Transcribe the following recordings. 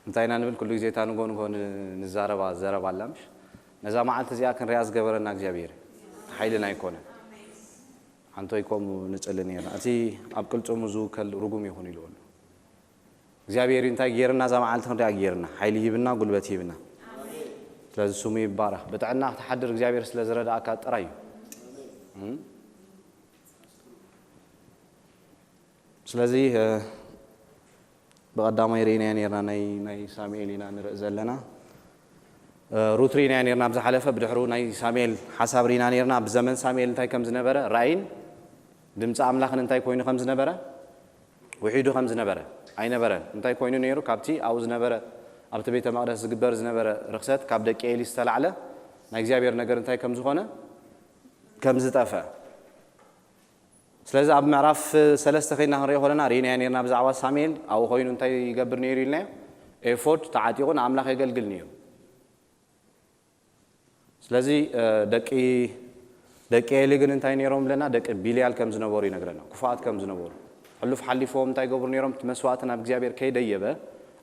እንታይ ኢና ንብል? ኩሉ ግዜ እታ ንጎ ንጎ ን- ንዛረባ ዘረባ ኣላ ምሽ? ነዛ መዓልቲ እዚኣ ክንሪኣ ዝገበረና እግዚኣብሔር እዩ። ሓይልና ኣይኮነን። ሓንቶይ ከምኡ ንጽሊ ነርና። እቲ ኣብ ቅልጽሙ ዝውከል ርጉም ይኹን ኢልዎ ኣሎ። እግዚኣብሔር እዩ እንታይ ገይርና? እዛ መዓልቲ ክንሪኣ ገይርና። ሓይሊ ሂብና፣ ጉልበት ሂብና። ስለዚ ስሙ ይባረኽ። ብጥዕና ክትሓድር እግዚኣብሔር ስለ ዝረዳእካ ጥራይ እዩ። እም? ስለዚ እ፣ ብቐዳማይ ርኢናዮ ነርና፣ ናይ ናይ ሳሙኤል ኢና ንርኢ ዘለና። እ፣ ሩት ርኢናዮ ነርና ኣብ ዝሓለፈ፣ ብድሕሩ ናይ ሳሙኤል ሓሳብ ርኢና ነርና። ብዘመን ሳሙኤል እንታይ ከም ዝነበረ ራእይን ድምፂ ኣምላኽን እንታይ ኮይኑ ከም ዝነበረ፣ ውሒዱ ከም ዝነበረ ኣይነበረን። እንታይ ኮይኑ ነይሩ? ካብቲ ኣብኡ ዝነበረ፣ ኣብቲ ቤተ መቕደስ ዝግበር ዝነበረ ርኽሰት፣ ካብ ደቂ ኤሊ ዝተላዕለ ናይ እግዚኣብሔር ነገር እንታይ ከም ዝኾነ፣ ከም ዝጠፍአ። ስለዚ ኣብ ምዕራፍ ሰለስተ ከይና ክንሪኦ ከለና ርኢናዮ ነርና ብዛዕባ ሳሙኤል ኣብኡ ኮይኑ እንታይ ይገብር ነይሩ ኢልናዮ? ኤፎድ ተዓጢቑ ንኣምላኽ የገልግል ነይሩ። ስለዚ እ፣ ደቂ ደቂ ኤሊ ግን እንታይ ነይሮም ብለና? ደቂ ቢልያል ከም ዝነበሩ ይነግረና፣ ክፉኣት ከም ዝነበሩ። ሕሉፍ ሓሊፍዎም እንታይ ይገብሩ ነይሮም? እቲ መስዋእቲ ናብ እግዚኣብሔር ከይደየበ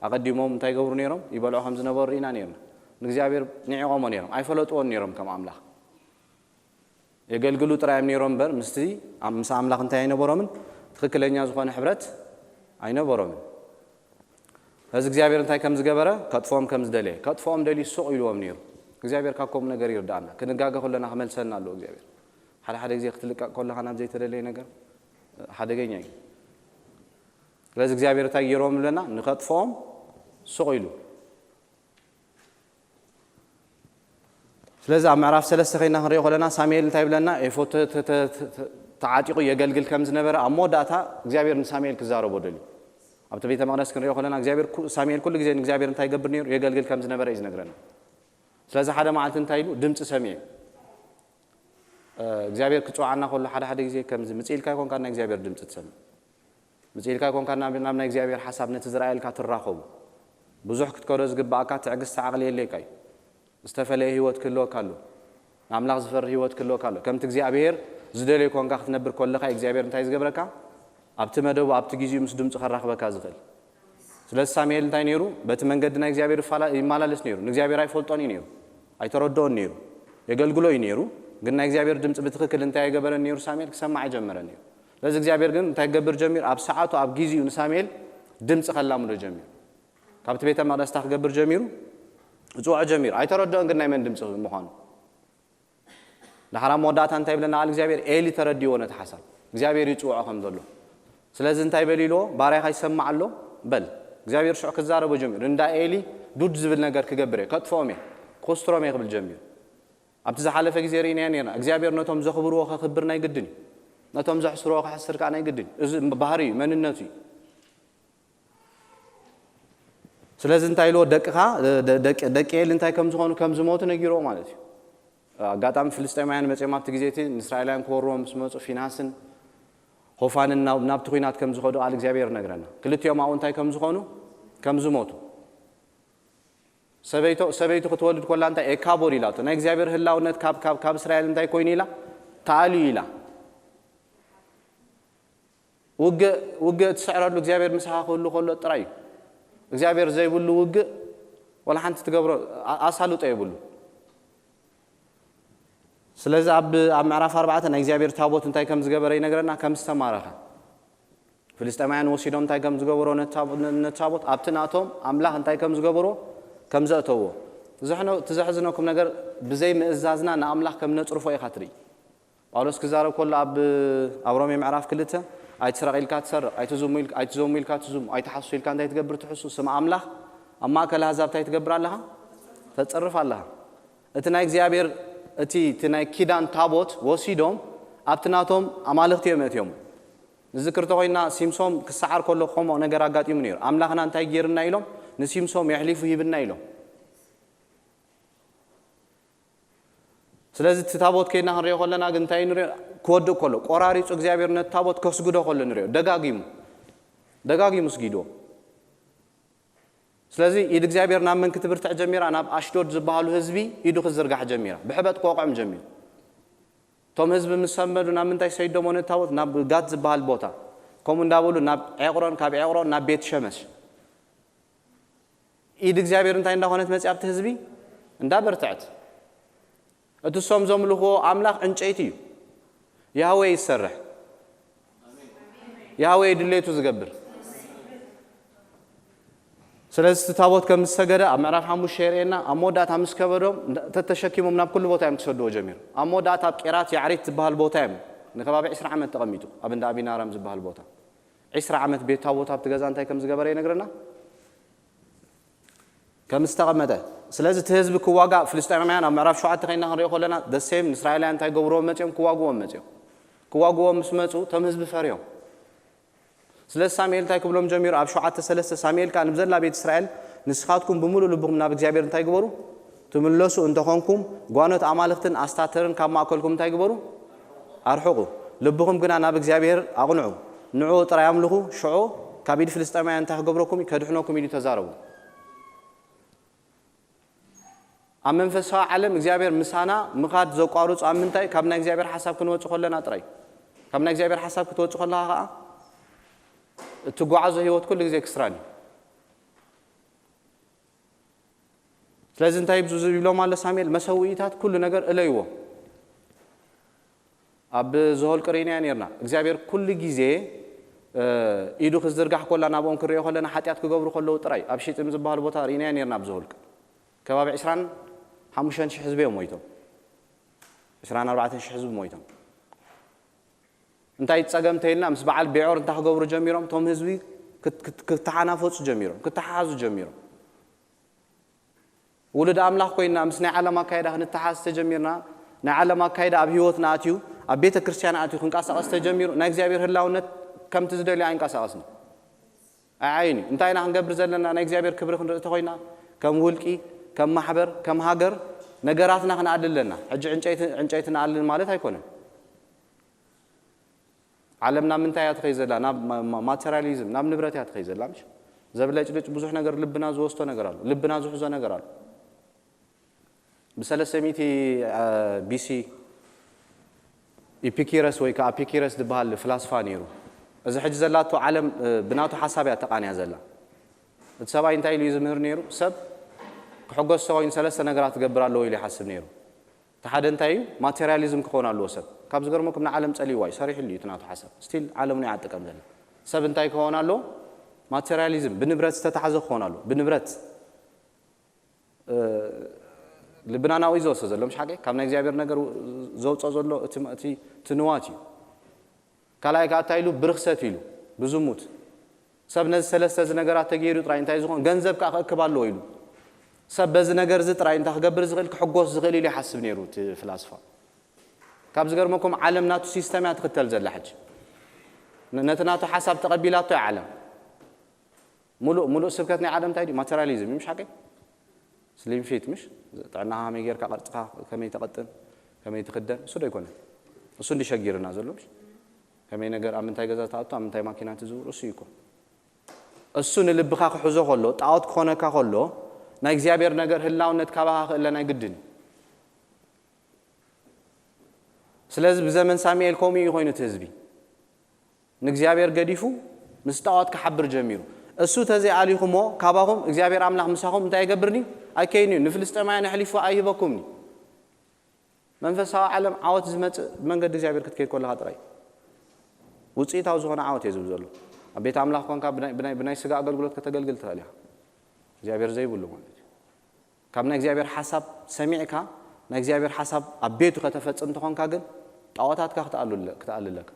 ኣቐዲሞም እንታይ ይገብሩ ነይሮም? ይበልዑ ከም ዝነበሩ ርኢና ነርና። ንእግዚኣብሔር ንዒቖሞ ነይሮም፣ ኣይፈለጥዎን ነይሮም ከም ኣምላኽ። የገልግሉ ጥራይ እዮም ነይሮም እምበር ምስቲ ምስ ኣምላኽ እንታይ ኣይነበሮምን? ትኽክለኛ ዝኾነ ሕብረት ኣይነበሮምን። እዚ እግዚኣብሔር እንታይ ከም ዝገበረ፣ ከጥፍኦም ከም ዝደለየ፣ ከጥፍኦም ደልዩ ሱቕ ኢልዎም ነይሩ። እግዚኣብሔር ካብ ከምኡ ነገር ይርዳእና። ክንጋገ ከለና ክመልሰና ኣለዎ እግዚኣብሔር። ሓደ ሓደ ግዜ ክትልቀቕ ከለኻ ናብ ዘይተደለየ ነገር ሓደገኛ እዩ። ስለዚ እግዚኣብሔር እንታይ ገይርዎም ኣለና? ንኸጥፍኦም ሱቕ ኢሉ። ስለዚ ኣብ ምዕራፍ ሰለስተ ከይና ክንሪኦ ከለና ሳሙኤል እንታይ ይብለና? ኤፎድ ተ- ተ- ተ- ተ- ተዓጢቑ የገልግል ከም ዝነበረ ኣብ መወዳእታ እግዚኣብሔር ንሳሙኤል ክዛረቦ ደልዩ። ኣብቲ ቤተ መቕደስ ክንሪኦ ከለና እግዚኣብሔር ኩ- ሳሙኤል ኩሉ ግዜ ንእግዚኣብሔር እንታይ ይገብር ነይሩ? የገልግል ከም ዝነበረ እዩ ዝነግረና። ስለዚ ሓደ መዓልቲ እንታይ ኢሉ? ድምፂ ሰሚዑ። እ፣ እግዚኣብሔር ክፅውዓና ከሎ ሓደ ሓደ ግዜ ከምዚ ምፅእ ኢልካ ይኮንካ ናይ እግዚኣብሔር ድምፂ ትሰምዕ። ምፅእ ኢልካ ይኮንካ ናብ ናብ ናይ እግዚኣብሔር ሓሳብ ነቲ ዝረኣየልካ ትራኸቡ። ብዙሕ ክትከዶ ዝግባኣካ ትዕግስቲ ዓቕሊ የድልየካ እዩ። ዝተፈለየ ህይወት ክህልወካ ኣሎ። ንኣምላኽ ዝፈርህ ህይወት ክህልወካ ኣሎ። ከምቲ እግዚኣብሔር ዝደልዮ ኮንካ ክትነብር ከለኻ እግዚኣብሔር እንታይ ዝገብረካ? ኣብቲ መደቡ ኣብቲ ግዜኡ ምስ ድምፁ ከራኽበካ ዝኽእል። ስለዚ ሳሙኤል እንታይ ነይሩ? በቲ መንገዲ ናይ እግዚኣብሔር ይፋላ- ይመላለስ ነይሩ። ንእግዚኣብሔር ኣይፈልጦን እዩ ነይሩ። ኣይተረድኦን ነይሩ። የገልግሎ እዩ ነይሩ። ግን ናይ እግዚኣብሔር ድምፂ ብትኽክል እንታይ ኣይገበረን ነይሩ? ሳሙኤል ክሰማዕ ኣይጀመረን ነይሩ። ስለዚ እግዚኣብሔር ግን እንታይ ክገብር ጀሚሩ? ኣብ ሰዓቱ ኣብ ግዜኡ ንሳሙኤል ድምፂ ከላምዶ ጀሚሩ። ካብቲ ቤተ መቕደስታ ክገብር ጀሚሩ፣ ክፅውዖ ጀሚሩ። ኣይተረድኦን ግን ናይ መን ድምፂ ምዃኑ። ድሓር ኣብ መወዳእታ እንታይ ይብለና ቃል እግዚኣብሔር? ኤሊ ተረዲዎ ነቲ ሓሳብ እግዚኣብሔር ይፅውዖ ከም ዘሎ። ስለዚ እንታይ በል ኢልዎ? ባርያኻ ይሰማዕ ኣሎ በል። እግዚኣብሔር ሽዑ ክዛረቦ ጀሚሩ። እንዳ ኤሊ ዱድ ዝብል ነገር ክገብር እየ፣ ከጥፍኦም እየ፣ ክኹስትሮም እየ ክብል ጀሚሩ። ኣብቲ ዝሓለፈ ግዜ ርኢናዮ ነርና። እግዚኣብሔር ነቶም ዘኽብርዎ ከኽብር ናይ ግድን እዩ። ነቶም ዘሕስርዎ ከሕስር ከዓ ናይ ግድን እዩ። እዚ ባህሪ እዩ፣ መንነቱ እዩ። ስለዚ እንታይ ኢልዎ? ደቅኻ ደ- ደቂ ደቂ ኤሊ እንታይ ከም ዝኾኑ ከም ዝሞቱ ነጊርዎ ማለት እዩ። ኣጋጣሚ ፍልስጤማውያን መፅኦም ኣብቲ ግዜ እቲ ንእስራኤላውያን ክወርዎም ምስ መፁ ፊናስን ሆፋንን ናብ ናብቲ ኲናት ከም ዝኸዱ ቃል እግዚኣብሔር ነግረና። ክልቲኦም ኣብኡ እንታይ ከም ዝኾኑ ከም ዝሞቱ። ሰበይቶ ሰበይቱ ክትወልድ ኮላ እንታይ ኤካቦድ ኢላቶ ናይ እግዚኣብሔር ህላውነት ካብ ካብ ካብ እስራኤል እንታይ ኮይኑ ኢላ ተኣልዩ ኢላ። ውግእ ውግእ ትስዕረሉ እግዚኣብሔር ምሳኻ ክህሉ ከሎ ጥራይ እዩ። እግዚኣብሔር ዘይብሉ ውግእ ወላ ሓንቲ ትገብሮ ኣ- ኣሳልጦ የብሉ። ስለዚ ኣብ ኣብ ምዕራፍ ኣርባዕተ ናይ እግዚኣብሔር ታቦት እንታይ ከም ዝገበረ ይነግረና። ከም ዝተማረኸ ፍልስጤማውያን ወሲዶም እንታይ ከም ዝገበሮ ነቲ ታቦት ነቲ ታቦት ኣብቲ ናቶም ኣምላኽ እንታይ ከም ዝገበሮ ከም ዘእተዎ። ዝሕኖ- እቲ ዘሕዝነኩም ነገር ብዘይ ምእዛዝና ንኣምላኽ ከም ነጽርፎ ኢኻ ትርኢ። ጳውሎስ ክዛረብ ከሎ ኣብ ኣብ ሮሜ ምዕራፍ ክልተ ኣይትስረቕ ኢልካ ትሰርቕ ኣይትዝሙ ኢልካ ኣይትዘሙ ኢልካ ትዝሙ ኣይትሓሱ ኢልካ እንታይ ትገብር ትሕሱ ስም ኣምላኽ ኣብ ማእከል ኣህዛብ እንታይ ትገብር ኣለኻ ተጽርፍ ኣለኻ። እቲ ናይ እግዚኣብሔር እቲ እቲ ናይ ኪዳን ታቦት ወሲዶም ኣብቲ ናቶም ኣማልኽቲ እዮም እትዮሞ። ንዝክር ተኾይና ሲምሶም ክሰዓር ከሎ ከምኡ ነገር ኣጋጢሙ ነይሩ። ኣምላኽና እንታይ ገይርና ኢሎም ንሲምሶም የሕሊፉ ሂብና ኢሎም። ስለዚ እቲ ታቦት ከይድና ክንሪኦ ከለና ግን እንታይ ንሪኦ ክወድእ ከሎ ቆራሪፁ እግዚኣብሔር ነቲ ታቦት ከስግዶ ከሎ ንሪኦ ደጋጊሙ ደጋጊሙ ስጊድዎ። ስለዚ ኢድ እግዚኣብሔር ናብ መን ክትብርትዕ ጀሚራ? ናብ ኣሽዶድ ዝበሃሉ ህዝቢ ኢዱ ክዝርጋሕ ጀሚራ። ብሕበጥ ክወቕዖም ጀሚሩ። እቶም ህዝቢ ምስ ሰመዱ ናብ ምንታይ ሰይዶሞ ነቲ ታቦት? ናብ ጋት ዝበሃል ቦታ። ከምኡ እንዳበሉ ናብ ዔቕሮን፣ ካብ ዔቕሮን ናብ ቤት ሸመሽ። ኢድ እግዚኣብሔር እንታይ እንዳኾነት መጽያ ኣብቲ ህዝቢ? እንዳበርትዐት። እቲ እሶም ዘምልኽዎ ኣምላኽ ዕንጨይቲ እዩ። ያህዌ ይሰርሕ። ያህዌ ድሌቱ ዝገብር። ስለዚ እቲ ታቦት ከም ዝሰገደ ኣብ ምዕራፍ ሓሙሽተ የርእየና። ኣብ መወዳእታ ምስ ከበዶም ተተሸኪሞም ናብ ኩሉ ቦታ እዮም ክሰድዎ ጀሚሩ። ኣብ መወዳእታ ኣብ ቄራት ያዕሪት ዝበሃል ቦታ እዮም ንከባቢ ዕስራ ዓመት ተቐሚጡ፣ ኣብ እንዳ ኣቢናራም ዝበሃል ቦታ። ዕስራ ዓመት ቤት ታቦት ኣብቲ ገዛ እንታይ ከም ዝገበረ ይነግረና። ከም ዝተቐመጠ። ስለዚ እቲ ህዝቢ ክዋጋእ ፍልስጤማውያን ኣብ ምዕራፍ ሸውዓተ ከይና ክንሪኦ ከለና ደሴም ንእስራኤላውያን እንታይ ገብርዎም መፅኦም? ክዋግዎም መፅኦም። ክዋግዎም ምስ መፁ እቶም ህዝቢ ፈርዮም። ስለዚ ሳሙኤል እንታይ ክብሎም ጀሚሩ? ኣብ ሸውዓተ ሰለስተ ሳሙኤል ከዓ ንብዘላ ቤት እስራኤል ንስኻትኩም ብምሉእ ልብኹም ናብ እግዚኣብሔር እንታይ ግበሩ? ትምለሱ እንተኾንኩም ጓኖት ኣማልኽትን ኣስታተርን ካብ ማእከልኩም እንታይ ግበሩ? ኣርሕቑ። ልብኹም ግና ናብ እግዚኣብሔር ኣቕንዑ። ንዕኡ ጥራይ ኣምልኹ። ሽዑ ካብ ኢድ ፍልስጤማውያን እንታይ ክገብረኩም እዩ? ከድሕነኩም ኢሉ ተዛረቡ። ኣብ መንፈሳዊ ዓለም እግዚኣብሔር ምሳና ምኻድ ዘቋርጹ ኣብ ምንታይ? ካብ ናይ እግዚኣብሔር ሓሳብ ክንወጽእ ከለና ጥራይ። ካብ ናይ እግዚኣብሔር ሓሳብ ክትወጽእ ከለኻ ኸዓ እትጓዓዞ ህይወት ኩሉ ግዜ ክስራን እዩ። ስለዚ እንታይ ይብዙ ይብሎም ኣሎ ሳሙኤል? መሰውኢታት ኩሉ ነገር እለይዎ። ኣብ ዘሆልቅ ርኢናዮ ነርና እግዚኣብሔር ኩሉ ግዜ ኢዱ ክዝርጋሕ ኮላ ናብኦም ክሪኦ ከለና ሓጢኣት ክገብሩ ከለዉ ጥራይ ኣብ ሽጢም ዝበሃል ቦታ ርኢናዮ ነርና ኣብ ዘሆልቅ ከባቢ ዕስራን ሓሙሽተን ሽሕ ህዝቢ እዮም ሞይቶም። ዕስራን ኣርባዕተን ሽሕ ህዝቢ ሞይቶም። እንታይ ጸገም ተይልና ምስ በዓል ቤዖር እንታይ ክገብሩ ጀሚሮም? እቶም ህዝቢ ክተሓናፈጹ ጀሚሮም፣ ክተሓሓዙ ጀሚሮም። ውሉድ ኣምላኽ ኮይና ምስ ናይ ዓለም ኣካይዳ ክንተሓዝ ተጀሚርና ናይ ዓለም ኣካይዳ ኣብ ህይወትና ኣትዩ ኣብ ቤተ ክርስቲያን ኣትዩ ክንቀሳቐስ ተጀሚሩ ናይ እግዚኣብሔር ህላውነት ከምቲ ዝደልዮ ኣይንቀሳቐስን። ኣይዓይን እዩ። እንታይ ኢና ክንገብር ዘለና? ናይ እግዚኣብሔር ክብሪ ክንርኢ ተኮይና ከም ውልቂ፣ ከም ማሕበር፣ ከም ሃገር ነገራትና ክንኣሊ ኣለና። ሕጂ ዕንጨይቲ ዕንጨይቲ ንኣልን ማለት ኣይኮነን። ዓለም ናብ ምንታይ እያ ትኸይ ዘላ? ናብ ማቴሪያሊዝም ናብ ንብረት እያ ትኸይ ዘላ። ምሽ ዘብለጭልጭ ብዙሕ ነገር ልብና ዝወስቶ ነገር ኣሎ፣ ልብና ዝሕዞ ነገር ኣሎ። ብሰለስተ ሚእቲ ቢሲ ኢፒኪረስ ወይ ከዓ ፒኪረስ ዝበሃል ፍላስፋ ነይሩ። እዚ ሕጂ ዘላቶ ዓለም ብናቱ ሓሳብ እያ ተቃንያ ዘላ። እቲ ሰብኣይ እንታይ ኢሉ እዩ ዝምህር ነይሩ? ሰብ ክሕጎስ ተኮይኑ ሰለስተ ነገራት ትገብር ኣለዎ ኢሉ ይሓስብ ነይሩ። እቲ ሓደ እንታይ እዩ? ማቴሪያሊዝም ክኸውን ኣለዎ ሰብ። ካብ ዝገርመኩም ንዓለም ጸልይዋ እዩ፣ ሰሪሕሉ እዩ እቲ ናቱ ሓሳብ። ስቲል ዓለም ነው ይዓጥቀም ዘሎ። ሰብ እንታይ ክኸውን ኣለዎ? ማቴሪያሊዝም ብንብረት ዝተታሕዘ ክኸውን ኣለዎ። ብንብረት ልብና ናብኡ እዩ ዝወስዶ ዘሎ፣ ምሽ ሓቂ? ካብ ናይ እግዚኣብሔር ነገር ዘውፅኦ ዘሎ እቲ ንዋት እዩ። ካልኣይ ከዓ እንታይ ኢሉ? ብርክሰት ኢሉ፣ ብዝሙት። ሰብ ነዚ ሰለስተ እዚ ነገራት ተገይሩ ጥራይ እንታይ ዝኾን ገንዘብ ከዓ ክእክብ ኣለዎ ኢሉ። ሰብ በዚ ነገር እዚ ጥራይ እንታይ ክገብር ዝኽእል? ክሕጎስ ዝኽእል ኢሉ ይሓስብ ነይሩ እቲ ፍላስፋ። ካብ ዝገርመኩም ዓለም ናቱ ሲስተም እያ ትኽተል ዘላ ሕጂ። ነቲ ናቱ ሓሳብ ተቐቢላቶ እያ ዓለም። ሙሉእ ሙሉእ ስብከት ናይ ዓለም እንታይ ድዩ? ማቴሪያሊዝም እዩ፣ ምሽ ሓቂ? ስሊም ፊት ምሽ? ጥዕናኻ ከመይ ጌርካ ቅርጽኻ ከመይ ተቐጥን፣ ከመይ ትኽደን፣ እሱ ዶ ኣይኮነን? እሱ እንዲ ሸጊርና ዘሎ ምሽ? ከመይ ነገር ኣብ ምንታይ ገዛ ትኣቱ፣ ኣብ ምንታይ ማኪና ትዝውር፣ እሱ እዩ እኮ። እሱ ንልብኻ ክሕዞ ከሎ፣ ጣዖት ክኾነካ ከሎ፣ ናይ እግዚኣብሔር ነገር ህላውነት ካባኻ ክእለ ናይ ግድን እዩ። ስለዚ ብዘመን ሳሙኤል ከምኡ እዩ ኮይኑ እቲ ህዝቢ። ንእግዚኣብሔር ገዲፉ ምስ ጣዖት ክሓብር ጀሚሩ። እሱ ተዘይኣሊኹሞ ካባኹም እግዚኣብሔር ኣምላኽ ምሳኹም እንታይ ይገብርኒ? ኣይከይኒ እዩ። ንፍልስጤማውያን ኣሕሊፉ ኣይህበኩምኒ። መንፈሳዊ ዓለም ዓወት ዝመጽእ ብመንገዲ እግዚኣብሔር ክትከይድ ከለኻ ጥራይ። ውጽኢታዊ ዝኾነ ዓወት እየ ዝብል ዘሎ። ኣብ ቤት ኣምላኽ ኮንካ ብናይ- ብናይ- ብናይ ስጋ ኣገልግሎት ከተገልግል ትኽእል ኢኻ። እግዚኣብሔር ዘይብሉ ማለት እዩ። ካብ ናይ እግዚኣብሔር ሓሳብ ሰሚዕካ ናይ እግዚኣብሔር ሓሳብ ኣብ ቤቱ ከተፈጽም እንተኾንካ ግን ጣዖታትካ ክትኣሉ- ክትኣልለካ።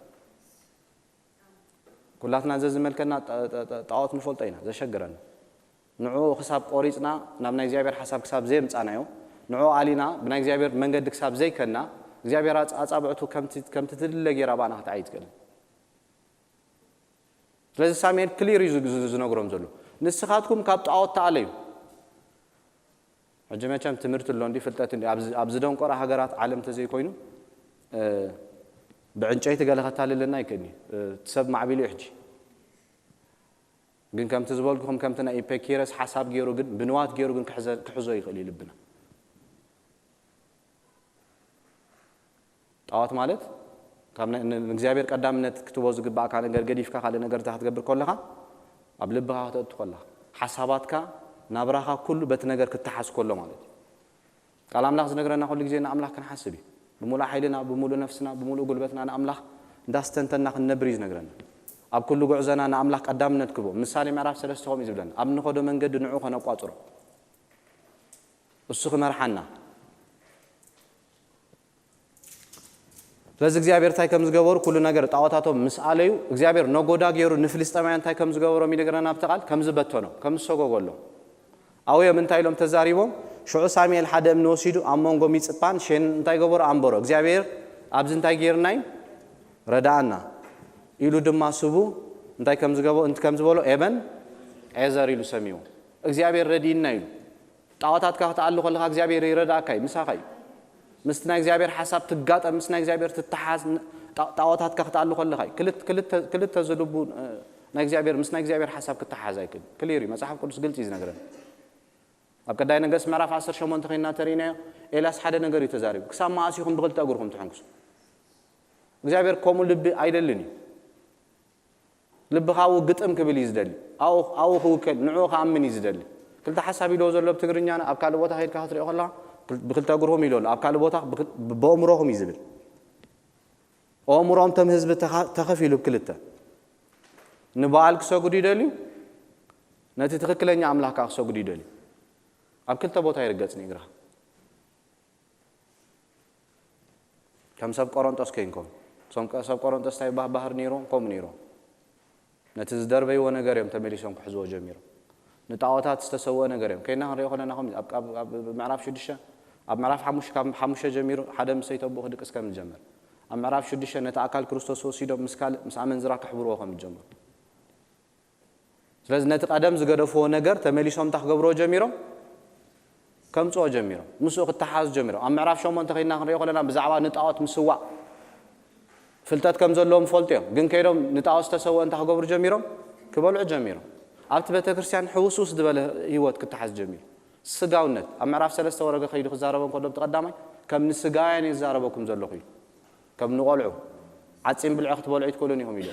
ኩላትና ዘዝመልከና ጣ- ጣ- ጣ- ጣዖት ንፈልጦ ኢና ዘሸግረና። ንዕኡ ክሳብ ቆሪጽና ናብ ናይ እግዚኣብሔር ሓሳብ ክሳብ ዘየምጻናዮ ንዕኡ ኣሊና ብናይ እግዚኣብሔር መንገዲ ክሳብ ዘይከና እግዚኣብሔር ኣጻ- ኣጻብዕቱ ከምቲ ከምቲ ትድለ ጌራ ባና ክትዓይ ትክእል። ስለዚ ሳሙኤል ክሊር እዩ ዝነግሮም ዘሎ። ንስኻትኩም ካብ ጣዖት ተኣለዩ። ሕጂ መቸም ትምህርቲ ኣሎ እንዲ ፍልጠት እንዲ ኣብዚ ደንቆራ ሃገራት ዓለም ተዘይኮይኑ ብዕንጨይቲ ገለ ከታልለና ይክእልኒ። እቲ ሰብ ማዕቢሉ እዩ ሕጂ። ግን ከምቲ ዝበልኩኹም ከምቲ ናይ ኢፔኪረስ ሓሳብ ገይሩ ግን ብንዋት ገይሩ ግን ክሕዞ ይኽእል እዩ ልብና። ጣዖት ማለት ካብ ንእግዚኣብሔር ቀዳምነት ክትቦ ዝግባእካ ነገር ገዲፍካ ካልእ ነገር እንተ ክትገብር ከለኻ ኣብ ልብኻ ከተእቱ ከለኻ ሓሳባትካ ናብራኻ ኩሉ በቲ ነገር ክተሓዝ ከሎ ማለት እዩ። ቃል ኣምላኽ ዝነግረና ኩሉ ግዜ ንኣምላኽ ክንሓስብ እዩ። ብምሉእ ሓይልና፣ ብምሉእ ነፍስና፣ ብምሉእ ጉልበትና ንኣምላኽ እንዳስተንተና ክንነብር እዩ ዝነግረና። ኣብ ኩሉ ጉዕዞና ንኣምላኽ ቀዳምነት ክቦ። ምሳሌ ምዕራፍ ሰለስተ ከምኡ እዩ ዝብለና። ኣብ ንኸዶ መንገዲ ንዑ ከነቋጽሮ። እሱ ክመርሓና። ስለዚ እግዚኣብሔር እንታይ ከም ዝገበሩ ኩሉ ነገር ጣዖታቶም ምስ ኣለዩ እግዚኣብሔር ነጎዳ ገይሩ ንፍልስጤማውያን እንታይ ከም ዝገበሮም ይነግረና ኣብቲ ቃል ከም ዝበተኖም ከም ዝሰጎጎሎም ኣውዮም እንታይ ኢሎም ተዛሪቦም ሽዑ ሳሙኤል ሓደ እምኒ ወሲዱ ኣብ መንጎ ሚፅጳን ሼን እንታይ ገበሩ ኣንበሮ እግዚኣብሔር ኣብዚ እንታይ ገይርና እዩ ረዳኣና ኢሉ ድማ ስቡ እንታይ ከም ዝገበ እንት ከም ዝበሎ ኤበን ኤዘር ኢሉ ሰሚዎ እግዚኣብሔር ረድእና ኢሉ ጣዖታትካ ክትኣሉ ከለኻ እግዚኣብሔር ይረዳእካ እዩ ምሳኻ እዩ ምስቲ ናይ እግዚኣብሔር ሓሳብ ትጋጠም ምስ ናይ እግዚኣብሔር ትተሓዝ ጣዖታትካ ክትኣሉ ከለኻ እዩ ክልተ ዝልቡ ናይ እግዚኣብሔር ምስ ናይ እግዚኣብሔር ሓሳብ ክትተሓዝ ኣይክእል ክሊር እዩ መፅሓፍ ቅዱስ ግልፂ እዩ ዝነግረን ኣብ ቀዳይ ነገስ ምዕራፍ ዓሰርተ ሸሞንተ ኮይና ተሪእናዮ ኤልያስ ሓደ ነገር እዩ ተዛሪቡ ክሳብ መኣስ ኢኹም ብክልተ እግርኩም ትሕንክሱ እግዚኣብሔር ከምኡ ልቢ ኣይደልን እዩ ልብኻ ኣብኡ ግጥም ክብል እዩ ዝደሊ ኣብኡ ክውከል ንዕኡ ክኣምን እዩ ዝደሊ ክልተ ሓሳብ ኢልዎ ዘሎ ብትግርኛ ኣብ ካልእ ቦታ ከይድካ ክትሪኦ ከለኻ ብክልተ እግርኩም ኢሉ ኣሎ ኣብ ካልእ ቦታ በእምሮኹም እዩ ዝብል ኣእምሮም ቶም ህዝቢ ተኸፊሉ ብክልተ ንበኣል ክሰግዱ ይደልዩ ነቲ ትኽክለኛ ኣምላኽ ከዓ ክሰግዱ ይደልዩ ኣብ ክልተ ቦታ ይርገጽ ንእግርኻ ከም ሰብ ቆሮንጦስ ከይንኮን እቶም ሰብ ቆሮንጦስ እንታይ ባህባህር ነይሮም ከምኡ ነይሮም ነቲ ዝደርበይዎ ነገር እዮም ተመሊሶም ክሕዝዎ ጀሚሮም ንጣዖታት ዝተሰወ ነገር እዮም ከይና ክንሪኦ ከለና ከም ኣብ ምዕራፍ ሽዱሽተ ኣብ ምዕራፍ ሓሙሽተ ካብ ሓሙሽተ ጀሚሩ ሓደ ምስ ሰይተብኡ ክድቅስ ከም ዝጀመር ኣብ ምዕራፍ ሽዱሽተ ነቲ ኣካል ክርስቶስ ወሲዶም ምስ ካልእ ምስ ኣመንዝራ ከሕብርዎ ከም ዝጀመሩ ስለዚ ነቲ ቀደም ዝገደፍዎ ነገር ተመሊሶም እንታይ ክገብርዎ ጀሚሮም ከምፅኦ ጀሚሮም ምስኡ ክተሓዙ ጀሚሮም ኣብ ምዕራፍ ሸሞንተ ከይድና ክንሪኦ ከለና ብዛዕባ ንጣዖት ምስዋእ ፍልጠት ከም ዘለዎም ፈልጡ እዮም ግን ከይዶም ንጣዖት ዝተሰወ እንታይ ክገብሩ ጀሚሮም ክበልዑ ጀሚሮም ኣብቲ ቤተክርስትያን ሕውስውስ ዝበለ ህይወት ክተሓዝ ጀሚሩ ስጋውነት ኣብ ምዕራፍ ሰለስተ ወረገ ከይዱ ክዛረቦም ከሎ ብቲ ቀዳማይ ከም ንስጋውያን እየ ዝዛረበኩም ዘለኹ እዩ ከም ንቆልዑ ዓፂም ብልዒ ክትበልዑ ይትክእሉን ኢኹም ኢሉ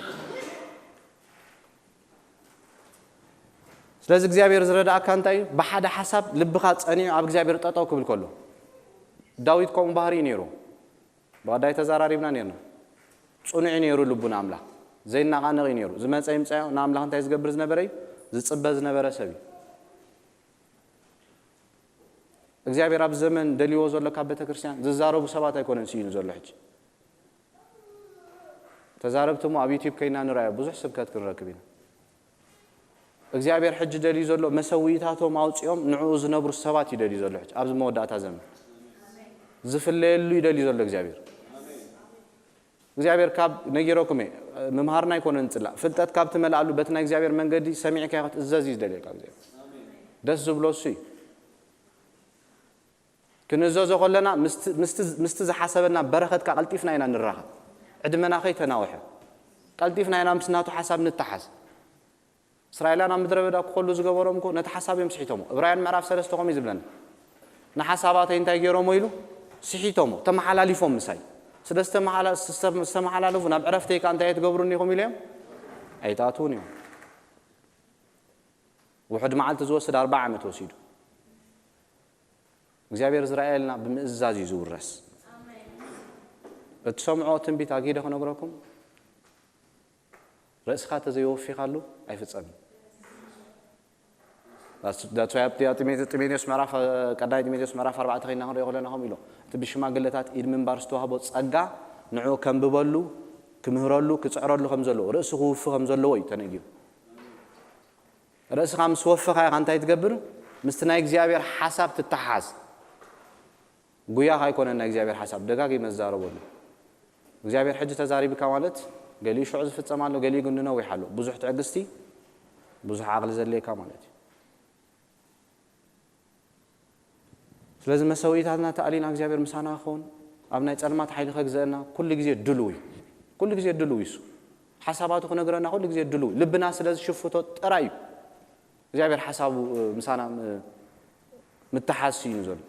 ስለዚ እግዚኣብሔር ዝረዳእካ እንታይ እዩ ብሓደ ሓሳብ ልብኻ ፀኒዑ ኣብ እግዚኣብሔር ጠጠው ክብል ከሎ ዳዊት ከምኡ ባህሪ እዩ ነይሩ ብቐዳይ ተዘራሪብና ነርና ፅኑዕ ነይሩ ልቡ ንኣምላኽ ዘይናቓነቕ እዩ ነይሩ ዝመፀ ይምፀዮ ንኣምላኽ እንታይ ዝገብር ዝነበረ እዩ ዝፅበ ዝነበረ ሰብ እዩ እግዚኣብሔር ኣብ ዘመን ደልዎ ዘሎ ካብ ቤተክርስትያን ዝዛረቡ ሰባት ኣይኮነን ስኢኑ ዘሎ ሕጂ ተዛረብቲ ሞ ኣብ ዩቲብ ከይና ንረኣዮ ብዙሕ ስብከት ክንረክብ ኢና እግዚኣብሔር ሕጂ ደልዩ ዘሎ መሰዊኢታቶም ኣውፅኦም ንዕኡ ዝነብሩ ሰባት እዩ ደልዩ ዘሎ ሕጂ ኣብዚ መወዳእታ ዘመን ዝፍለየሉ እዩ ደልዩ ዘሎ እግዚኣብሔር እግዚኣብሔር ካብ ነጊረኩም እየ ምምሃርና ኣይኮነ ንፅላእ ፍልጠት ካብ ትመልኣሉ በቲ ናይ እግዚኣብሔር መንገዲ ሰሚዕካ ክትእዘዝ እዩ ዝደልየካ እግዚኣብሔር ደስ ዝብሎ እሱ እዩ ክንእዘዞ ከለና ምስቲ ዝሓሰበና በረኸት ከኣ ቀልጢፍና ኢና ንራኸብ። ዕድመና ከይተናውሐ ቀልጢፍና ኢና ምስ ናቱ ሓሳብ ንተሓዝ። እስራኤላን ኣብ ምድረ በዳ ክኸሉ ዝገበሮም እኮ ነቲ ሓሳብ እዮም ስሒቶሞ። ዕብራውያን ምዕራፍ ሰለስተ ከምኡ እዩ ዝብለና። ንሓሳባተይ እንታይ ገይሮሞ ኢሉ ስሒቶሞ፣ ተመሓላሊፎም ምሳይ። ስለ ዝተመሓላ- ዝተመሓላለፉ ናብ ዕረፍተይ ከኣ እንታይ ኣይትገብሩኒ ኢኹም ኢሉ እዮም ኣይትኣትዉን እዮም። ውሑድ መዓልቲ ዝወስድ ኣርባዓ ዓመት ወሲዱ እግዚኣብሔር ዝረኣየልና ብምእዛዝ እዩ ዝውረስ እትሰምዖ ትንቢት ኣጊደ ክነግረኩም ርእስኻ ተዘይወፊኻሉ ኣይፍጸምን ጢሞቴዎስ ምዕራፍ ቀዳይ ጢሞቴዎስ ምዕራፍ ኣርባዕተ ከይና ክንሪኦ ከለና ከምኡ ኢሎ እቲ ብሽማግለታት ኢድ ምንባር ዝተዋህቦ ጸጋ ንዑ ከንብበሉ ክምህረሉ ክጽዕረሉ ከም ዘለዎ ርእሱ ክውፊ ከም ዘለዎ እዩ ተነጊሩ ርእስኻ ምስ ወፈኻ ኢኻ እንታይ ትገብር? ምስቲ ናይ እግዚኣብሔር ሓሳብ ትተሓሓዝ። ጉያኻ ኣይኮነን ናይ እግዚኣብሔር ሓሳብ ደጋጊመ ዝዛረበሉ። እግዚኣብሔር ሕጂ ተዛሪብካ ማለት ገሊኡ ሽዑ ዝፍጸም ኣሎ፣ ገሊኡ ግን ንነዊሕ ኣሎ። ብዙሕ ትዕግስቲ፣ ብዙሕ ዓቕሊ ዘድልየካ ማለት እዩ። ስለዚ መሰውኢታትና ተኣሊና እግዚኣብሔር ምሳና ክኸውን ኣብ ናይ ጸልማት ሓይሊ ከግዘአና ኩሉ ግዜ ድልው እዩ። ኩሉ ግዜ ድልው እዩ እሱ። ሓሳባቱ ክነግረና ኩሉ ግዜ ድልው እዩ። ልብና ስለ ዝሽፍቶ ጥራይ እዩ እግዚኣብሔር ሓሳቡ ምሳና ምትሓዝ ስኢኑ ዘሎ።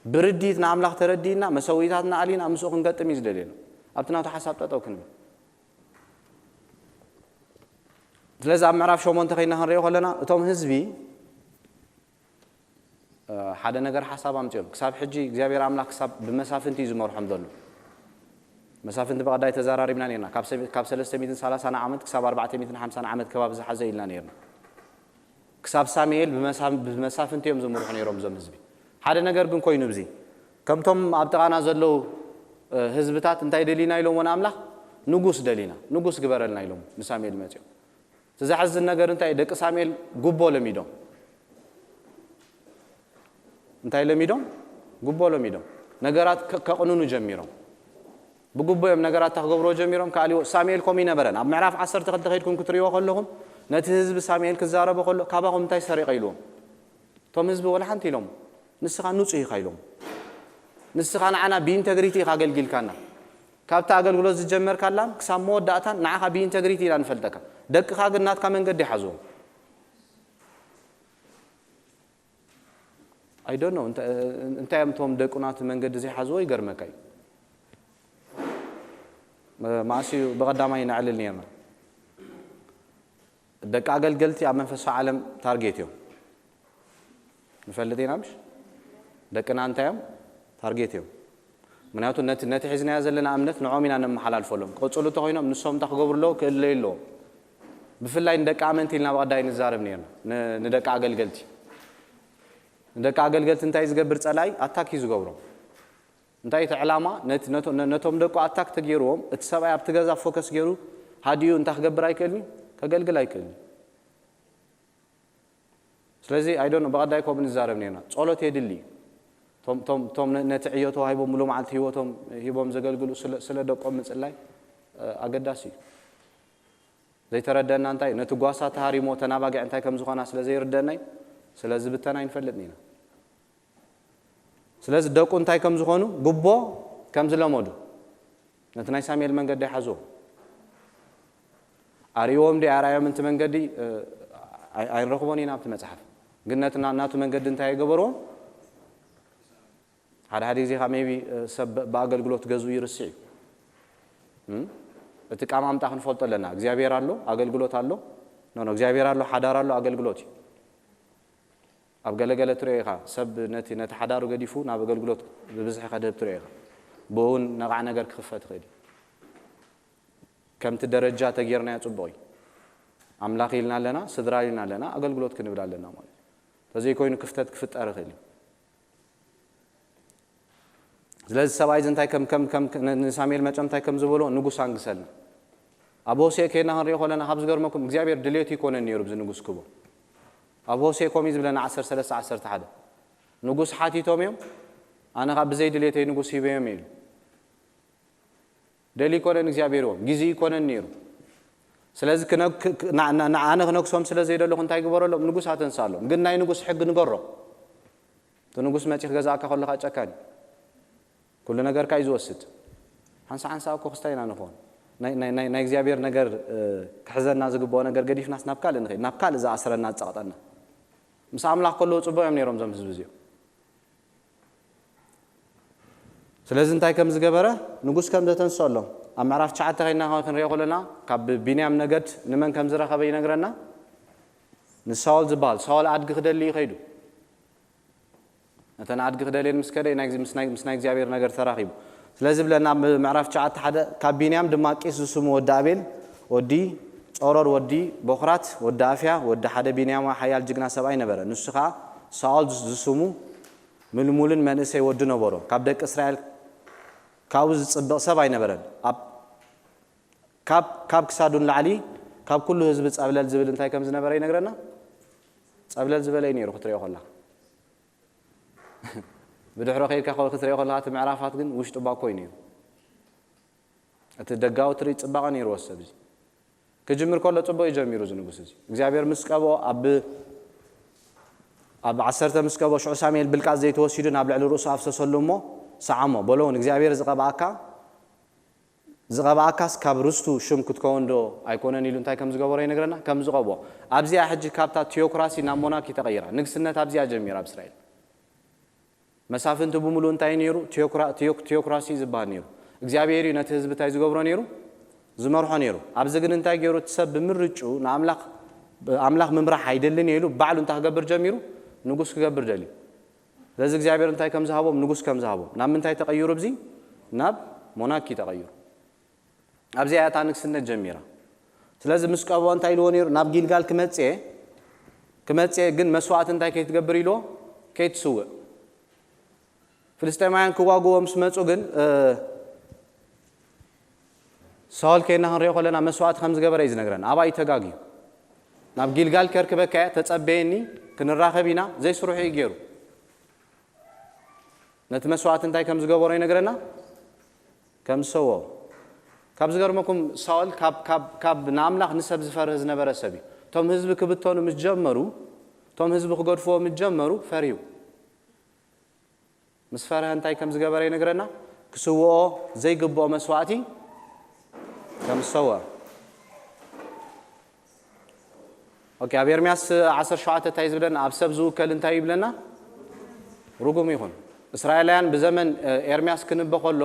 ብርድኢት ንኣምላኽ ተረዲእና መሰውኢታትና ኣሊና ምስኡ ክንገጥም እዩ ዝደልየና። ኣብቲ ናቱ ሓሳብ ጠጠው ክንብል። ስለዚ ኣብ ምዕራፍ ሸሞንተ ከይና ክንሪኦ ከለና እቶም ህዝቢ ሓደ ነገር ሓሳብ ኣምፅኦም። ክሳብ ሕጂ እግዚኣብሔር ኣምላኽ ክሳብ ብመሳፍንቲ እዩ ዝመርሖም ዘሎ። መሳፍንቲ ብቐዳይ ተዘራሪብና ነርና። ካብ ሰለስተ ሚእትን ሰላሳን ዓመት ክሳብ ኣርባዕተ ሚእትን ሓምሳን ዓመት ከባቢ ዝሓዘ ኢልና ነርና። ክሳብ ሳሙኤል ብመሳፍንቲ እዮም ዝምርሑ ነይሮም እዞም ህዝቢ። ሓደ ነገር ግን ኮይኑ ብዚ ከምቶም ኣብ ጥቓና ዘለዉ ህዝብታት እንታይ ደሊና ኢሎሞ ንኣምላኽ? ንጉስ ደሊና፣ ንጉስ ግበረልና ኢሎም ንሳሙኤል መፂኦም። እቲ ዘሕዝን ነገር እንታይ? ደቂ ሳሙኤል ጉቦ ለሚዶም። እንታይ ለሚዶም? ጉቦ ለሚዶም። ነገራት ከቕንኑ ጀሚሮም። ብጉቦ እዮም ነገራት ክገብርዎ ጀሚሮም። ካልእ ሳሙኤል ከምኡ ይነበረን። ኣብ ምዕራፍ ዓሰርተ ክልተ ከይድኩም ክትሪእዎ ከለኹም ነቲ ህዝቢ ሳሙኤል ክዛረቦ ከሎ ካባኹም እንታይ ሰሪቐ ኢልዎም። እቶም ህዝቢ ወላ ሓንቲ ኢሎም። ንስኻ ንጹህ ኢኻ ኢሎም። ንስኻ ንዓና ብኢንተግሪቲ ኢኻ ኣገልጊልካና። ካብቲ ኣገልግሎት ዝጀመርካላን ክሳብ መወዳእታን ንዓኻ ብኢንተግሪቲ ኢና ንፈልጠካ። ደቅኻ ግን ናትካ መንገዲ ይሓዝዎም። I don't know እንታይ እዮም እቶም ደቁ ናቲ መንገዲ ዘይሓዝዎ ይገርመካ እዩ። መኣስ እዩ ብቐዳማይ ነዕልል ነርና። ደቂ ኣገልገልቲ ኣብ መንፈሳዊ ዓለም ታርጌት እዮም። ንፈልጥ ኢና ምሽ? ደቅና እንታይ እዮም? ታርጌት እዮም። ምክንያቱ ነቲ ነቲ ሒዝናዮ ዘለና እምነት ንዖም ኢና ነመሓላልፈሎም። ቀፅሉ እንተኮይኖም ንሶም እንታይ ክገብሩ ኣለዎ? ክእለዩ ኣለዎም። ብፍላይ ንደቂ ኣመንቲ ኢልና ብቐዳይ ንዛረብ ነርና። ንደቂ ኣገልገልቲ ንደቂ ኣገልገልቲ እንታይ ዝገብር ፀላኢ ኣታክ እዩ ዝገብሮም። እንታይ እቲ ዕላማ? ነቶም ደቁ ኣታክ ተገይርዎም እቲ ሰብኣይ ኣብቲ ገዛ ፎከስ ገይሩ ሃዲኡ እንታይ ክገብር ኣይክእልን እዩ? ከገልግል ኣይክእልን እዩ። ስለዚ ኣይዶን ብቐዳይ ከምኡ ንዛረብ ነርና። ጸሎት የድሊ እዩ። ቶም ነቲ ዕዮ ተዋሂቦም ሙሉ መዓልቲ ህይወቶም ሂቦም ዘገልግሉ ስለ ደቆም ምጽላይ ኣገዳሲ እዩ። ዘይተረደና እንታይ ነቲ ጓሳ ተሃሪሞ ተናባጊዕ እንታይ ከም ዝኾና ስለ ዘይርደና እዩ። ስለዚ ብተና ይንፈልጥ ኢና። ስለዚ ደቁ እንታይ ከም ዝኾኑ ጉቦ ከም ዝለመዱ ነቲ ናይ ሳሙኤል መንገዲ ኣይሓዝዎም። ኣርእዎም ድዩ ኣርኣዮም? እቲ መንገዲ ኣይንረኽቦን ኢና ኣብቲ መጽሓፍ። ግን ነቲ ናቱ መንገዲ እንታይ ኣይገበርዎም? ሓደ ሓደ ግዜ ካብ maybe ሰብ ብኣገልግሎት ገዝኡ ይርስዕ እዩ። እቲ ቃማምጣ ክንፈልጦ ኣለና። እግዚኣብሔር ኣሎ፣ ኣገልግሎት ኣሎ። ኖ ኖ፣ እግዚኣብሔር ኣሎ፣ ሓዳር ኣሎ፣ ኣገልግሎት እዩ። ኣብ ገለገለ ትሪኦ ኢኻ፣ ሰብ ነቲ ነቲ ሓዳሩ ገዲፉ ናብ ኣገልግሎት ብብዝሒ ከድህብ ትሪኦ ኢኻ። ብኡ እውን ነቓዕ ነገር ክኽፈት ይኽእል እዩ። ከምቲ ደረጃ ተጌርናዮ ጽቡቕ እዩ። ኣምላኽ ኢልና ኣለና፣ ስድራ ኢልና ኣለና፣ ኣገልግሎት ክንብል ኣለና ማለት እዩ። ተዘይኮይኑ ክፍተት ክፍጠር ይኽእል እዩ። ስለዚ ሰብኣይ እዚ እንታይ ከም ከም ከም ንሳሙኤል መጨም እንታይ ከም ዝበሎ ንጉስ ኣንግሰልና። ኣብ ሆሴዕ ከይና ክንሪኦ ከለና ካብ ዝገርመኩም እግዚኣብሔር ድሌቱ ይኮነን ነይሩ ብዚ ንጉስ ክቦ። ኣብ ሆሴዕ ከምኡ ዝብለና ዓሰርተ ሰለስተ ዓሰርተ ሓደ ንጉስ ሓቲቶም እዮም፣ ኣነ ካብ ብዘይ ድሌተይ ንጉስ ሂበዮም ኢሉ። ደሊ ይኮነን እግዚኣብሔር እዮም፣ ግዜ ይኮነን ነይሩ። ስለዚ ኣነ ክነግሶም ስለ ዘይደለኹ እንታይ ግበረሎም? ንጉስ ኣተንሳሎም። ግን ናይ ንጉስ ሕግ ንገሮ። እቲ ንጉስ መፂ ክገዛእካ ከለካ ጨካን እዩ። ኩሉ ነገርካ እዩ ዝወስድ። ሓንሳ ሓንሳ እኮ ክስታይ ኢና ንኾን። ናይ እግዚኣብሔር ነገር ክሕዘና ዝግብኦ ነገር ገዲፍናስ ናብ ካልእ ንኸይድ፣ ናብ ካልእ ዝኣስረና ዝፀቕጠና። ምስ ኣምላኽ ከለዉ ፅቡቅ እዮም ነይሮም እዞም ህዝቢ እዚኦም። ስለዚ እንታይ ከም ዝገበረ ንጉስ ከም ዘተንሰሎም ኣብ ምዕራፍ ትሽዓተ ከይና ክንሪኦ ከለና ካብ ቢንያም ነገድ ንመን ከም ዝረኸበ ይነግረና። ንሳኦል ዝበሃል ሳኦል ኣድጊ ክደሊ እዩ ከይዱ። ነተን ኣድጊ ክደልየን ምስ ከደ ምስ ናይ እግዚኣብሔር ነገር ተራኺቡ። ስለዚ ብለና ምዕራፍ ትሽዓተ ሓደ ካብ ቢንያም ድማ ቂስ ዝስሙ ወዲ ኣቤል ወዲ ጾሮር ወዲ ቦኽራት ወዲ ኣፍያ ወዲ ሓደ ቢንያማዊ ሓያል ጅግና ሰብኣይ ነበረ። ንሱ ኸዓ ሳኦል ዝስሙ ምልሙልን መንእሰይ ወዲ ነበሮ። ካብ ደቂ እስራኤል ካብኡ ዝጽብቕ ሰብ ኣይነበረን። ካብ ክሳዱ ንላዕሊ ካብ ኩሉ ህዝቢ ጸብለል ዝብል እንታይ ከም ዝነበረ ይነግረና። ጸብለል ዝበለ እዩ ነይሩ ክትሪኦ ከላ። ብድሕሮ ከይድካ ክትሪኦ ከለካ እቲ ምዕራፋት ግን ውሽጡ ባኮ እዩ ነይሩ። እቲ ደጋዊ ትርኢት ጽባቐ ነይርዎ ሰብ እዚ። ክጅምር ከሎ ጽቡቕ እዩ ጀሚሩ እዚ ንጉስ እዚ። እግዚኣብሔር ምስ ቀብኦ ኣብ ኣብ ዓሰርተ ምስ ቀብኦ ሽዑ ሳሙኤል ብልቃጥ ዘይተወሲዱ ናብ ልዕሊ ርእሱ ኣፍሰሰሉ እሞ ሰዓሞ። በሎ እውን እግዚኣብሔር ዝቐብኣካ ዝቐብኣካስ ካብ ርስቱ ሽም ክትከውን ዶ ኣይኮነን ኢሉ እንታይ ከም ዝገበሮ ይነግረና። ከም ዝቐብኦ ኣብዚኣ ሕጂ ካብታ ቲዮክራሲ ናብ ሞናርኪ ተቐይራ። ንግስነት ኣብዚኣ ጀሚራ ኣብ እስራኤል። መሳፍንቲ ብምሉእ እንታይ ነይሩ? ቲዮክራሲ ዝበሃል ነይሩ። እግዚኣብሔር እዩ ነቲ ህዝቢ እንታይ ዝገብሮ ነይሩ? ዝመርሖ ነይሩ። ኣብዚ ግን እንታይ ገይሩ? እቲ ሰብ ብምርጭኡ ንኣምላኽ ኣምላኽ ምምራሕ ኣይደልን እየ ኢሉ ባዕሉ እንታይ ክገብር ጀሚሩ? ንጉስ ክገብር ደልዩ። ስለዚ እግዚኣብሔር እንታይ ከም ዝሃቦም? ንጉስ ከም ዝሃቦም። ናብ ምንታይ ተቐይሩ? ብዚ ናብ ሞናኪ ተቐይሩ። ኣብዚኣ እያ እታ ንግስነት ጀሚራ። ስለዚ ምስ ቀብኦ እንታይ ኢልዎ ነይሩ? ናብ ጊልጋል ክመጽእ እየ፣ ክመጽእ እየ፣ ግን መስዋዕቲ እንታይ ከይትገብር ኢልዎ? ከይትስውእ። ፍልስጤማውያን ክዋግዎ ምስ መጹ ግን እ፣ ሳውል ከይና ክንሪኦ ከለና መስዋዕቲ ከም ዝገበረ እዩ ዝነግረና። ኣብኣ እዩ ተጋግዩ። ናብ ጊልጋል ከርክበካ እየ፣ ተጸበየኒ፣ ክንራኸብ ኢና፣ ዘይስርሑ እዩ ገይሩ። ነቲ መስዋዕቲ እንታይ ከም ዝገበሮ ይነግረና? ከም ዝሰዎ። ካብ ዝገርመኩም ሳውል ካብ፣ ካብ፣ ካብ ንኣምላኽ ንሰብ ዝፈርህ ዝነበረ ሰብ እዩ። እቶም ህዝቢ ክብተኑ ምስ ጀመሩ፣ እቶም ህዝቢ ክገድፍዎ ምስ ጀመሩ ፈርዩ። ምስ ፈርሀ እንታይ ከም ዝገበረ ይነግረና? ክስውኦ ዘይግብኦ መስዋዕቲ ከም ዝሰወ። ኦኬ፣ ኣብ ኤርምያስ ዓሰርተ ሸውዓተ እንታይ ዝብለና? ኣብ ሰብ ዝውከል እንታይ ይብለና? ርጉም ይኹን። እስራኤላውያን ብዘመን እ፣ ኤርምያስ ክንበ ከሎ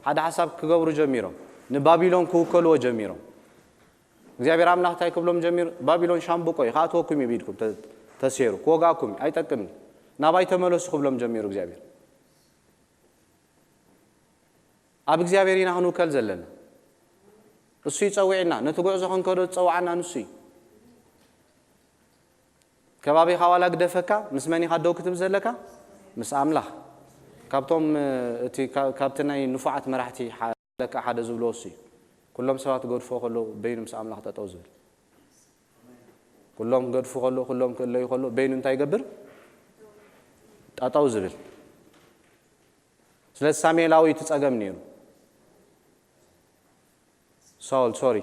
ሓደ ሓሳብ ክገብሩ ጀሚሮም። ንባቢሎን ክውከልዎ ጀሚሮም። እግዚኣብሔር ኣምላኽ እንታይ ክብሎም ጀሚሩ? ባቢሎን ሻምብቆ እዩ፣ ክኣትወኩም እዩ ብኢድኩም ተ-፣ ተሴሩ፣ ክወግኣኩም እዩ፣ ኣይጠቅምን እዩ። ናባይ ተመለሱ ክብሎም ጀሚሩ እግዚኣብሔር። ኣብ እግዚኣብሔር ኢና ክንውከል ዘለና። እሱ እዩ ጸዊዕና፣ ነቲ ጉዕዞ ክንከዶ ዝጸውዓና ንሱ እዩ። ከባቢኻ ዋላ ግደፈካ፣ ምስ መን ኢኻ ደው ክትብል ዘለካ? ምስ ኣምላኽ። ካብቶም፣ እቲ፣ ካ-፣ ካብቲ ናይ ንፉዓት መራሕቲ ሓ-፣ ለካ ሓደ ዝብሎ እሱ እዩ። ኩሎም ሰባት ገድፎ ከለዉ በይኑ ምስ ኣምላኽ ጠጠው ዝብል። ኩሎም ገድፉ ከለዉ፣ ኩሎም ክእለዩ ከለዉ በይኑ እንታይ ይገብር? ጠጠው ዝብል። ስለዚ ሳሙኤላዊ እቲ ጸገም ነይሩ። ሳውል፣ ሶሪ።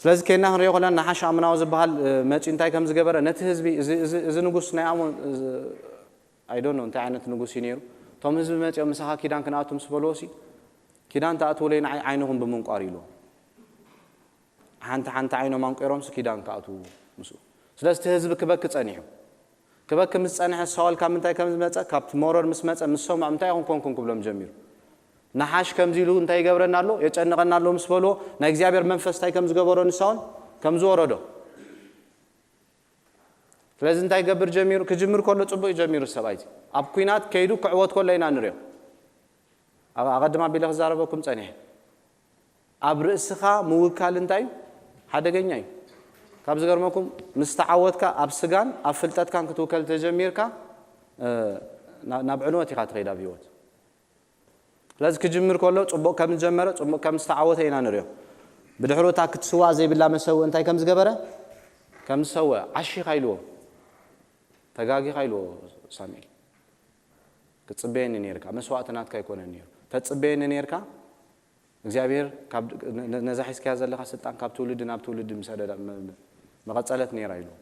ስለዚ ኬና ክንሪኦ ከለና ናሓሽ ኣምናዊ ዝበሃል፣ እ፣ መጺኡ እንታይ ከም ዝገበረ ነቲ ህዝቢ፣ እዚ፣ እዚ፣ እዚ ንጉስ ናይ ኣሞን፣ እዚ፣ I don't know እንታይ ዓይነት ንጉስ እዩ ነይሩ። እቶም ህዝቢ መጺኦም ምሳኻ ኪዳን ክንኣቱ ምስ በልዎ ሲ፣ ኪዳን ትኣትውለይ ንዓይ ዓይንኹም ብምንቋር ኢልዎም። ሓንቲ ሓንቲ ዓይኖም ኣንቂሮምሲ ኪዳን ክኣትዉ ምስኡ። ስለዚ እቲ ህዝቢ ክበኪ ጸኒሑ። ክበኪ ምስ ጸንሐ ሳውል ካብ ምንታይ ከም ዝመጸ፣ ካብቲ መሮር ምስ መጸ፣ ምስ ሰምዖም እንታይ ኢኹም ኮንኩም ክብሎም ጀሚሩ። ናሓሽ ከምዚ ኢሉ እንታይ ይገብረና ኣሎ? የጨንቐና ኣሎ ምስ በልዎ፣ ናይ እግዚኣብሔር መንፈስ እንታይ ከም ዝገበሮ ንሳውል ከም ዝወረዶ። ስለዚ እንታይ ይገብር ጀሚሩ? ክጅምር ከሎ ጽቡቕ እዩ ጀሚሩ ሰብኣይ እዚ። ኣብ ኲናት ከይዱ ክዕወት ከሎ ኢና ንሪኦ። ኣብ ኣቐድም ኣቢለ ክዛረበኩም ጸኒሐ። ኣብ ርእስኻ ምውካል እንታይ እዩ? ሓደገኛ እዩ። ካብ ዝገርመኩም፣ ምስ ተዓወትካ ኣብ ስጋን ኣብ ፍልጠትካን ክትውከል ተጀሚርካ፣ እ፣ ና-፣ ናብ ዕንወት ኢኻ ትኸይድ ኣብ ህይወት። ስለዚ ክጅምር ከሎ ጽቡቕ ከም ዝጀመረ፣ ጽቡቕ ከም ዝተዓወተ ኢና ንሪኦ። ብድሕሩ እታ ክትስዋእ ዘይብላ መሰውእ እንታይ ከም ዝገበረ? ከም ዝሰወ፣ ዓሺኻ ኢልዎ። ተጋጊኻ ኢልዎ ሳሙኤል። ክትጽበየኒ ነይርካ፣ መስዋእቲ ናትካ ኣይኮነን ነይሩ። ተጽበየኒ ነይርካ፣ እግዚኣብሔር ካብ፣ ነ-፣ ነ-፣ ነዛ ሒዝካያ ዘለኻ ስልጣን ካብ ትውልዲ ናብ ትውልዲ ምሰደዳ፣ መ-፣ መ-፣ መቐጸለት ነይራ ኢልዎ።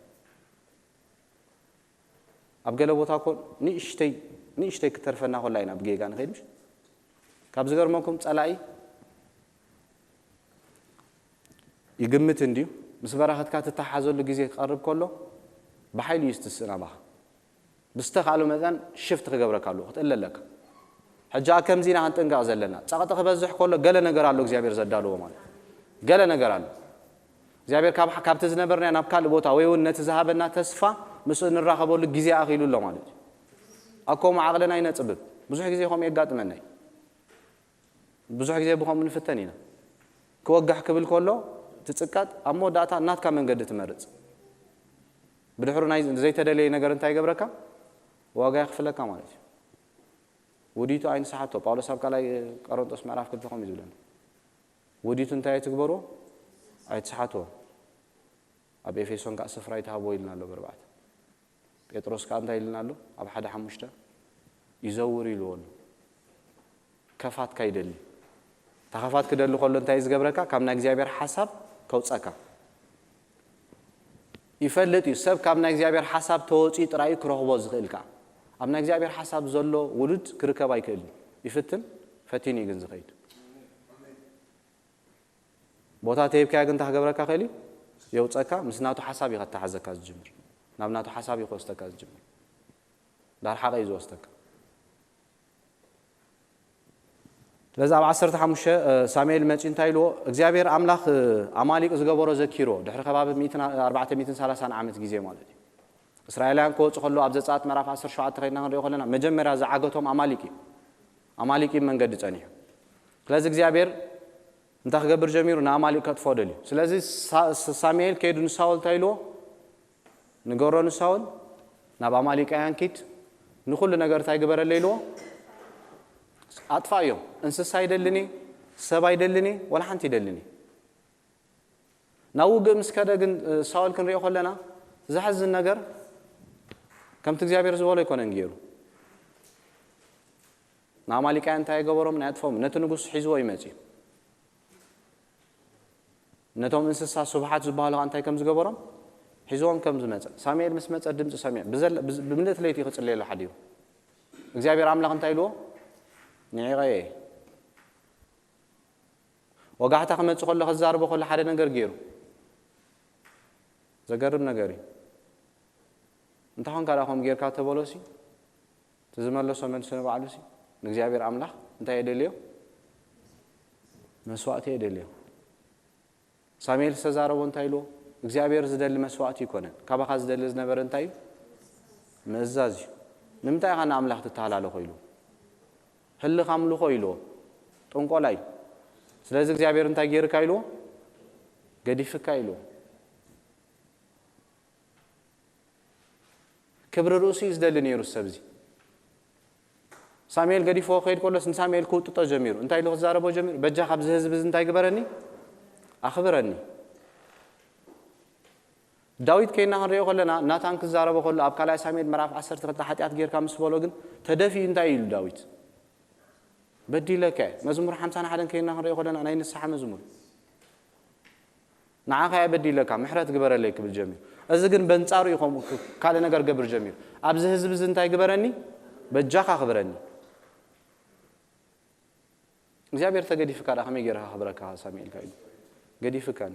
ኣብ ገለ ቦታ እኮ ንእሽተይ፣ ንእሽተይ ክተርፈና ከላ ኢና ብጌጋ ንኸይድ፣ ምሽ? ካብ ዝገርመኩም ጸላኢ ይግምት እንድዩ፣ ምስ በረኸትካ ትተሓሓዘሉ ግዜ ክቐርብ ከሎ፣ ብሓይሊ እዩ ዝትስእ ናባኻ። ብዝተኻእሎ መጠን ሽፍት ክገብረካ ኣለዎ፣ ክትእለ ኣለካ። ሕጂ ኣብ ከምዚ ኢና ክንጥንቀቕ ዘለና። ጸቕጢ ክበዝሕ ከሎ፣ ገለ ነገር ኣሎ እግዚኣብሔር ዘዳለዎ ማለት እዩ። ገለ ነገር ኣሎ። እግዚኣብሔር ካብ፣ ካብቲ ዝነበርናዮ ናብ ካልእ ቦታ፣ ወይ እውን ነቲ ዝሃበና ተስፋ ምስኡ እንራኸበሉ ግዜ ኣኺሉ ኣሎ ማለት እዩ። ኣብ ከምኡ ዓቕልና ኣይነጽብብ። ብዙሕ ግዜ ከምኡ የጋጥመና እዩ። ብዙሕ ግዜ ብኸምኡ ንፍተን ኢና። ክወግሕ ክብል ከሎ፣ ትጽቀጥ፣ ኣብ መወዳእታ ናትካ መንገዲ ትመርጽ። ብድሕሩ ናይ ዘይተደለየ ነገር እንታይ ይገብረካ? ዋጋ የኽፍለካ ማለት እዩ። ውዲቱ ኣይንስሓቶ። ጳውሎስ ኣብ ካልኣይ ቆሮንቶስ ምዕራፍ ክልተ ከምኡ እዩ ዝብለና። ውዲቱ እንታይ ኣይትግበርዎ? ኣይትስሓትዎ። ኣብ ኤፌሶን ከዓ ስፍራ ኣይትሃብዎ ኢልና ኣሎ ብኣርባዕተ። ጴጥሮስ ከዓ እንታይ ኢልና ኣሎ? ኣብ ሓደ ሓሙሽተ ይዘውር ኢልዎ ኣሎ። ከፋት ካይደሊ። እታ ከፋት ክደሊ ከሎ እንታይ እዩ ዝገብረካ? ካብ ናይ እግዚኣብሔር ሓሳብ ከውፀካ። ይፈልጥ እዩ፣ ሰብ ካብ ናይ እግዚኣብሔር ሓሳብ ተወፂኡ ጥራይ እዩ ክረኽቦ ዝኽእል ከዓ። ኣብ ናይ እግዚኣብሔር ሓሳብ ዘሎ ውሉድ ክርከብ ኣይክእልን። ይፍትን፣ ፈቲኑ እዩ ግን ዝኸይድ። ቦታ ተሂብካዮ ግን እንታይ ክገብረካ ክእል እዩ? የውፀካ፣ ምስ ናቱ ሓሳብ እዩ ከተሓዘካ ዝጅምር። ናብ ናቱ ሓሳብ እዩ ክወስደካ ዝጅምር። ዳርሓቐ እዩ ዝወስደካ። ስለዚ ኣብ ዓሰርተ ሓሙሽተ ሳሙኤል መፂኡ እንታይ ኢልዎ? እግዚኣብሔር ኣምላኽ ኣማሊቅ ዝገበሮ ዘኪርዎ፣ ድሕሪ ከባቢ ሚእትን ኣርባዕተ ሚእትን ሰላሳን ዓመት ግዜ ማለት እዩ። እስራኤላውያን ክወፁ ከለዉ ኣብ ዘፀኣት ምዕራፍ ዓሰርተ ሸውዓተ ከይድና ክንሪኦ ከለና መጀመርያ ዝዓገቶም ኣማሊቅ እዩ። ኣማሊቅ እዩ መንገዲ ፀኒሑ። ስለዚ እግዚኣብሔር እንታይ ክገብር ጀሚሩ? ንኣማሊቅ ከጥፍኦ ደልዩ። ስለዚ ሳሙኤል ከይዱ ንሳውል እንታይ ኢልዎ? ንገሮ ንሳውል ናብ ኣማሊቃውያን ኪድ፣ ንኹሉ ነገር እንታይ ግበረለይ ኢልዎ? ኣጥፋእዮም። እንስሳ ኣይደልን እየ፣ ሰብ ኣይደልን እየ፣ ወላ ሓንቲ ኣይደልን እየ። ናብ ውግእ ምስ ከደ ግን ሳውል ክንሪኦ ከለና ዘሕዝን ነገር ከምቲ እግዚኣብሔር ዝበሎ ኣይኮነን ገይሩ። ንኣማሊቃውያን እንታይ ገበሮም? ናይ ኣጥፎም ነቲ ንጉስ ሒዝዎ ይመጽእ። ነቶም እንስሳ ስብሓት ዝበሃሉ እንታይ ከም ዝገበሮም ሒዝዎም ከም ዝመጸ ሳሙኤል ምስ መጸ ድምፂ ሰሚዑ ብምልእቲ ለይቲ ክጽለየሉ ሓዲሩ። እግዚኣብሔር ኣምላኽ እንታይ ኢልዎ? ንዒቐ እየ። ወጋሕታ ክመጽእ ከሎ ክዛረቦ ከሎ ሓደ ነገር ገይሩ። ዘገርም ነገር እዩ። እንታይ ኾንካ ደኣ ከምኡ ጌርካ ተበሎሲ? እቲ ዝመለሶ መልሲ ንባዕሉሲ ንእግዚኣብሔር ኣምላኽ እንታይ የደልዮ? መስዋእቲ የደልዮ። ሳሙኤል ዝተዛረቦ እንታይ ኢልዎ? እግዚኣብሔር ዝደሊ መስዋእቲ ኣይኮነን። ካባኻ ዝደሊ ዝነበረ እንታይ እዩ? ምእዛዝ እዩ። ንምንታይ ኢኻ ንኣምላኽ ትተሃላለኾ ኢሉ? ህልኽ ኣምልኾ ኢልዎ። ጥንቆላ እዩ። ስለዚ እግዚኣብሔር እንታይ ጌርካ ኢልዎ? ገዲፍካ ኢልዎ። ክብሪ ርእሱ እዩ ዝደሊ ነይሩ እዚ ሰብ እዚ። ሳሙኤል ገዲፍዎ ክኸይድ ከሎስ ንሳሙኤል ክውጥጦ ጀሚሩ። እንታይ ኢሉ ክዛረቦ ጀሚሩ? በጃ ካብዚ ህዝቢ እዚ እንታይ ግበረኒ? ኣኽብረኒ። ዳዊት ከይና ክንሪኦ ከለና ናታን ክዛረቦ ከሎ ኣብ ካልኣይ ሳሙኤል ምዕራፍ ዓሰርተ ክልተ ሓጢኣት ጌርካ ምስ በሎ ግን ተደፊኡ እንታይ ኢሉ ዳዊት? በዲለካ እየ። መዝሙር ሓምሳን ሓደን ከይና ክንሪኦ ከለና ናይ ንስሓ መዝሙር። ንዓኻ እየ በዲለካ፣ ምሕረት ግበረለይ ክብል ጀሚሩ። እዚ ግን በንጻሩ እዩ ከምኡ ክ-፣ ካልእ ነገር ገብር ጀሚሩ። ኣብዚ ህዝቢ እዚ እንታይ ግበረኒ? በጃኻ ክብረኒ። እግዚኣብሔር ተገዲፍካ ደኣ ከመይ ጌርካ ክብረካ ሳሙኤል ኢልካ ኢሉ? ገዲፍካኒ።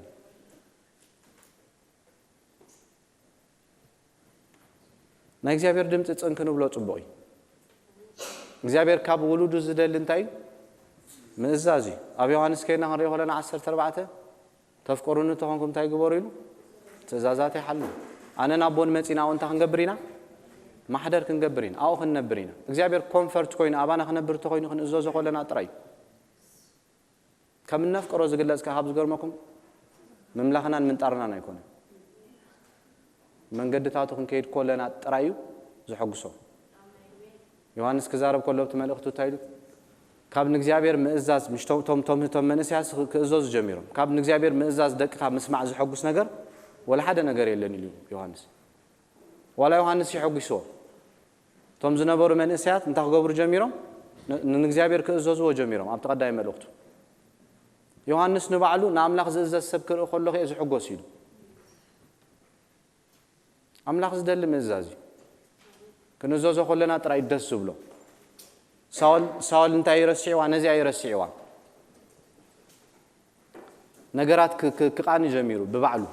ናይ እግዚኣብሔር ድምፂ ፅን ክንብሎ ፅቡቕ እዩ። እግዚኣብሔር ካብ ውሉዱ ዝደሊ እንታይ እዩ? ምእዛዝ እዩ። ኣብ ዮሃንስ ከይና ክንሪኦ ከለና ዓሰርተ ኣርባዕተ ተፍቅሩኒ እንተኾንኩም እንታይ ግበሩ ኢሉ? ትእዛዛት ይሓሉ። ኣነን ኣቦን መፂና ኣብኡ እንታይ ክንገብር ኢና? ማሕደር ክንገብር ኢና። ኣብኡ ክንነብር ኢና። እግዚኣብሔር ኮንፈርት ኮይኑ ኣባና ክነብር እንተኾይኑ ክንእዘዞ ከለና ጥራይ እዩ። ከም እነፍቅሮ ዝግለጽ ከኣ ካብ ዝገርመኩም ምምላኽናን ምንጣርናን ኣይኮነን። መንገድታቱ ክንከይድ ከለና ጥራይ እዩ ዘሐጉሶ። ዮሃንስ ክዛረብ ከሎ ኣብቲ መልእኽቱ እንታይ ኢሉ? ካብ ንእግዚኣብሔር ምእዛዝ፣ ምሽ ቶም፣ ቶም፣ ቶም፣ ቶም መንእሰያት ክ-፣ ክእዘዙ ጀሚሮም። ካብ ንእግዚኣብሔር ምእዛዝ ደቅኻ ምስማዕ ዘሐጉስ ነገር ወላ ሓደ ነገር የለን ኢሉ ዮሃንስ። ዋላ ዮሃንስ የሐጒስዎ። እቶም ዝነበሩ መንእሰያት እንታይ ክገብሩ ጀሚሮም? ን-፣ ንእግዚኣብሔር ክእዘዝዎ ጀሚሮም። ኣብቲ ቀዳይ መልእኽቱ ዮሃንስ ንባዕሉ ንኣምላኽ ዝእዘዝ ሰብ ክርኢ ከለኹ እየ ዝሕጎስ ኢሉ። ኣምላኽ ዝደሊ ምእዛዝ እዩ። ክንእዘዞ ከለና ጥራይ ደስ ዝብሎ። ሳውል፣ ሳውል እንታይ እዩ ረሲዕዋ? ነዚኣ እዩ ረሲዕዋ። ነገራት ክ-፣ ክ-፣ ክቃኒ ጀሚሩ ብባዕሉ።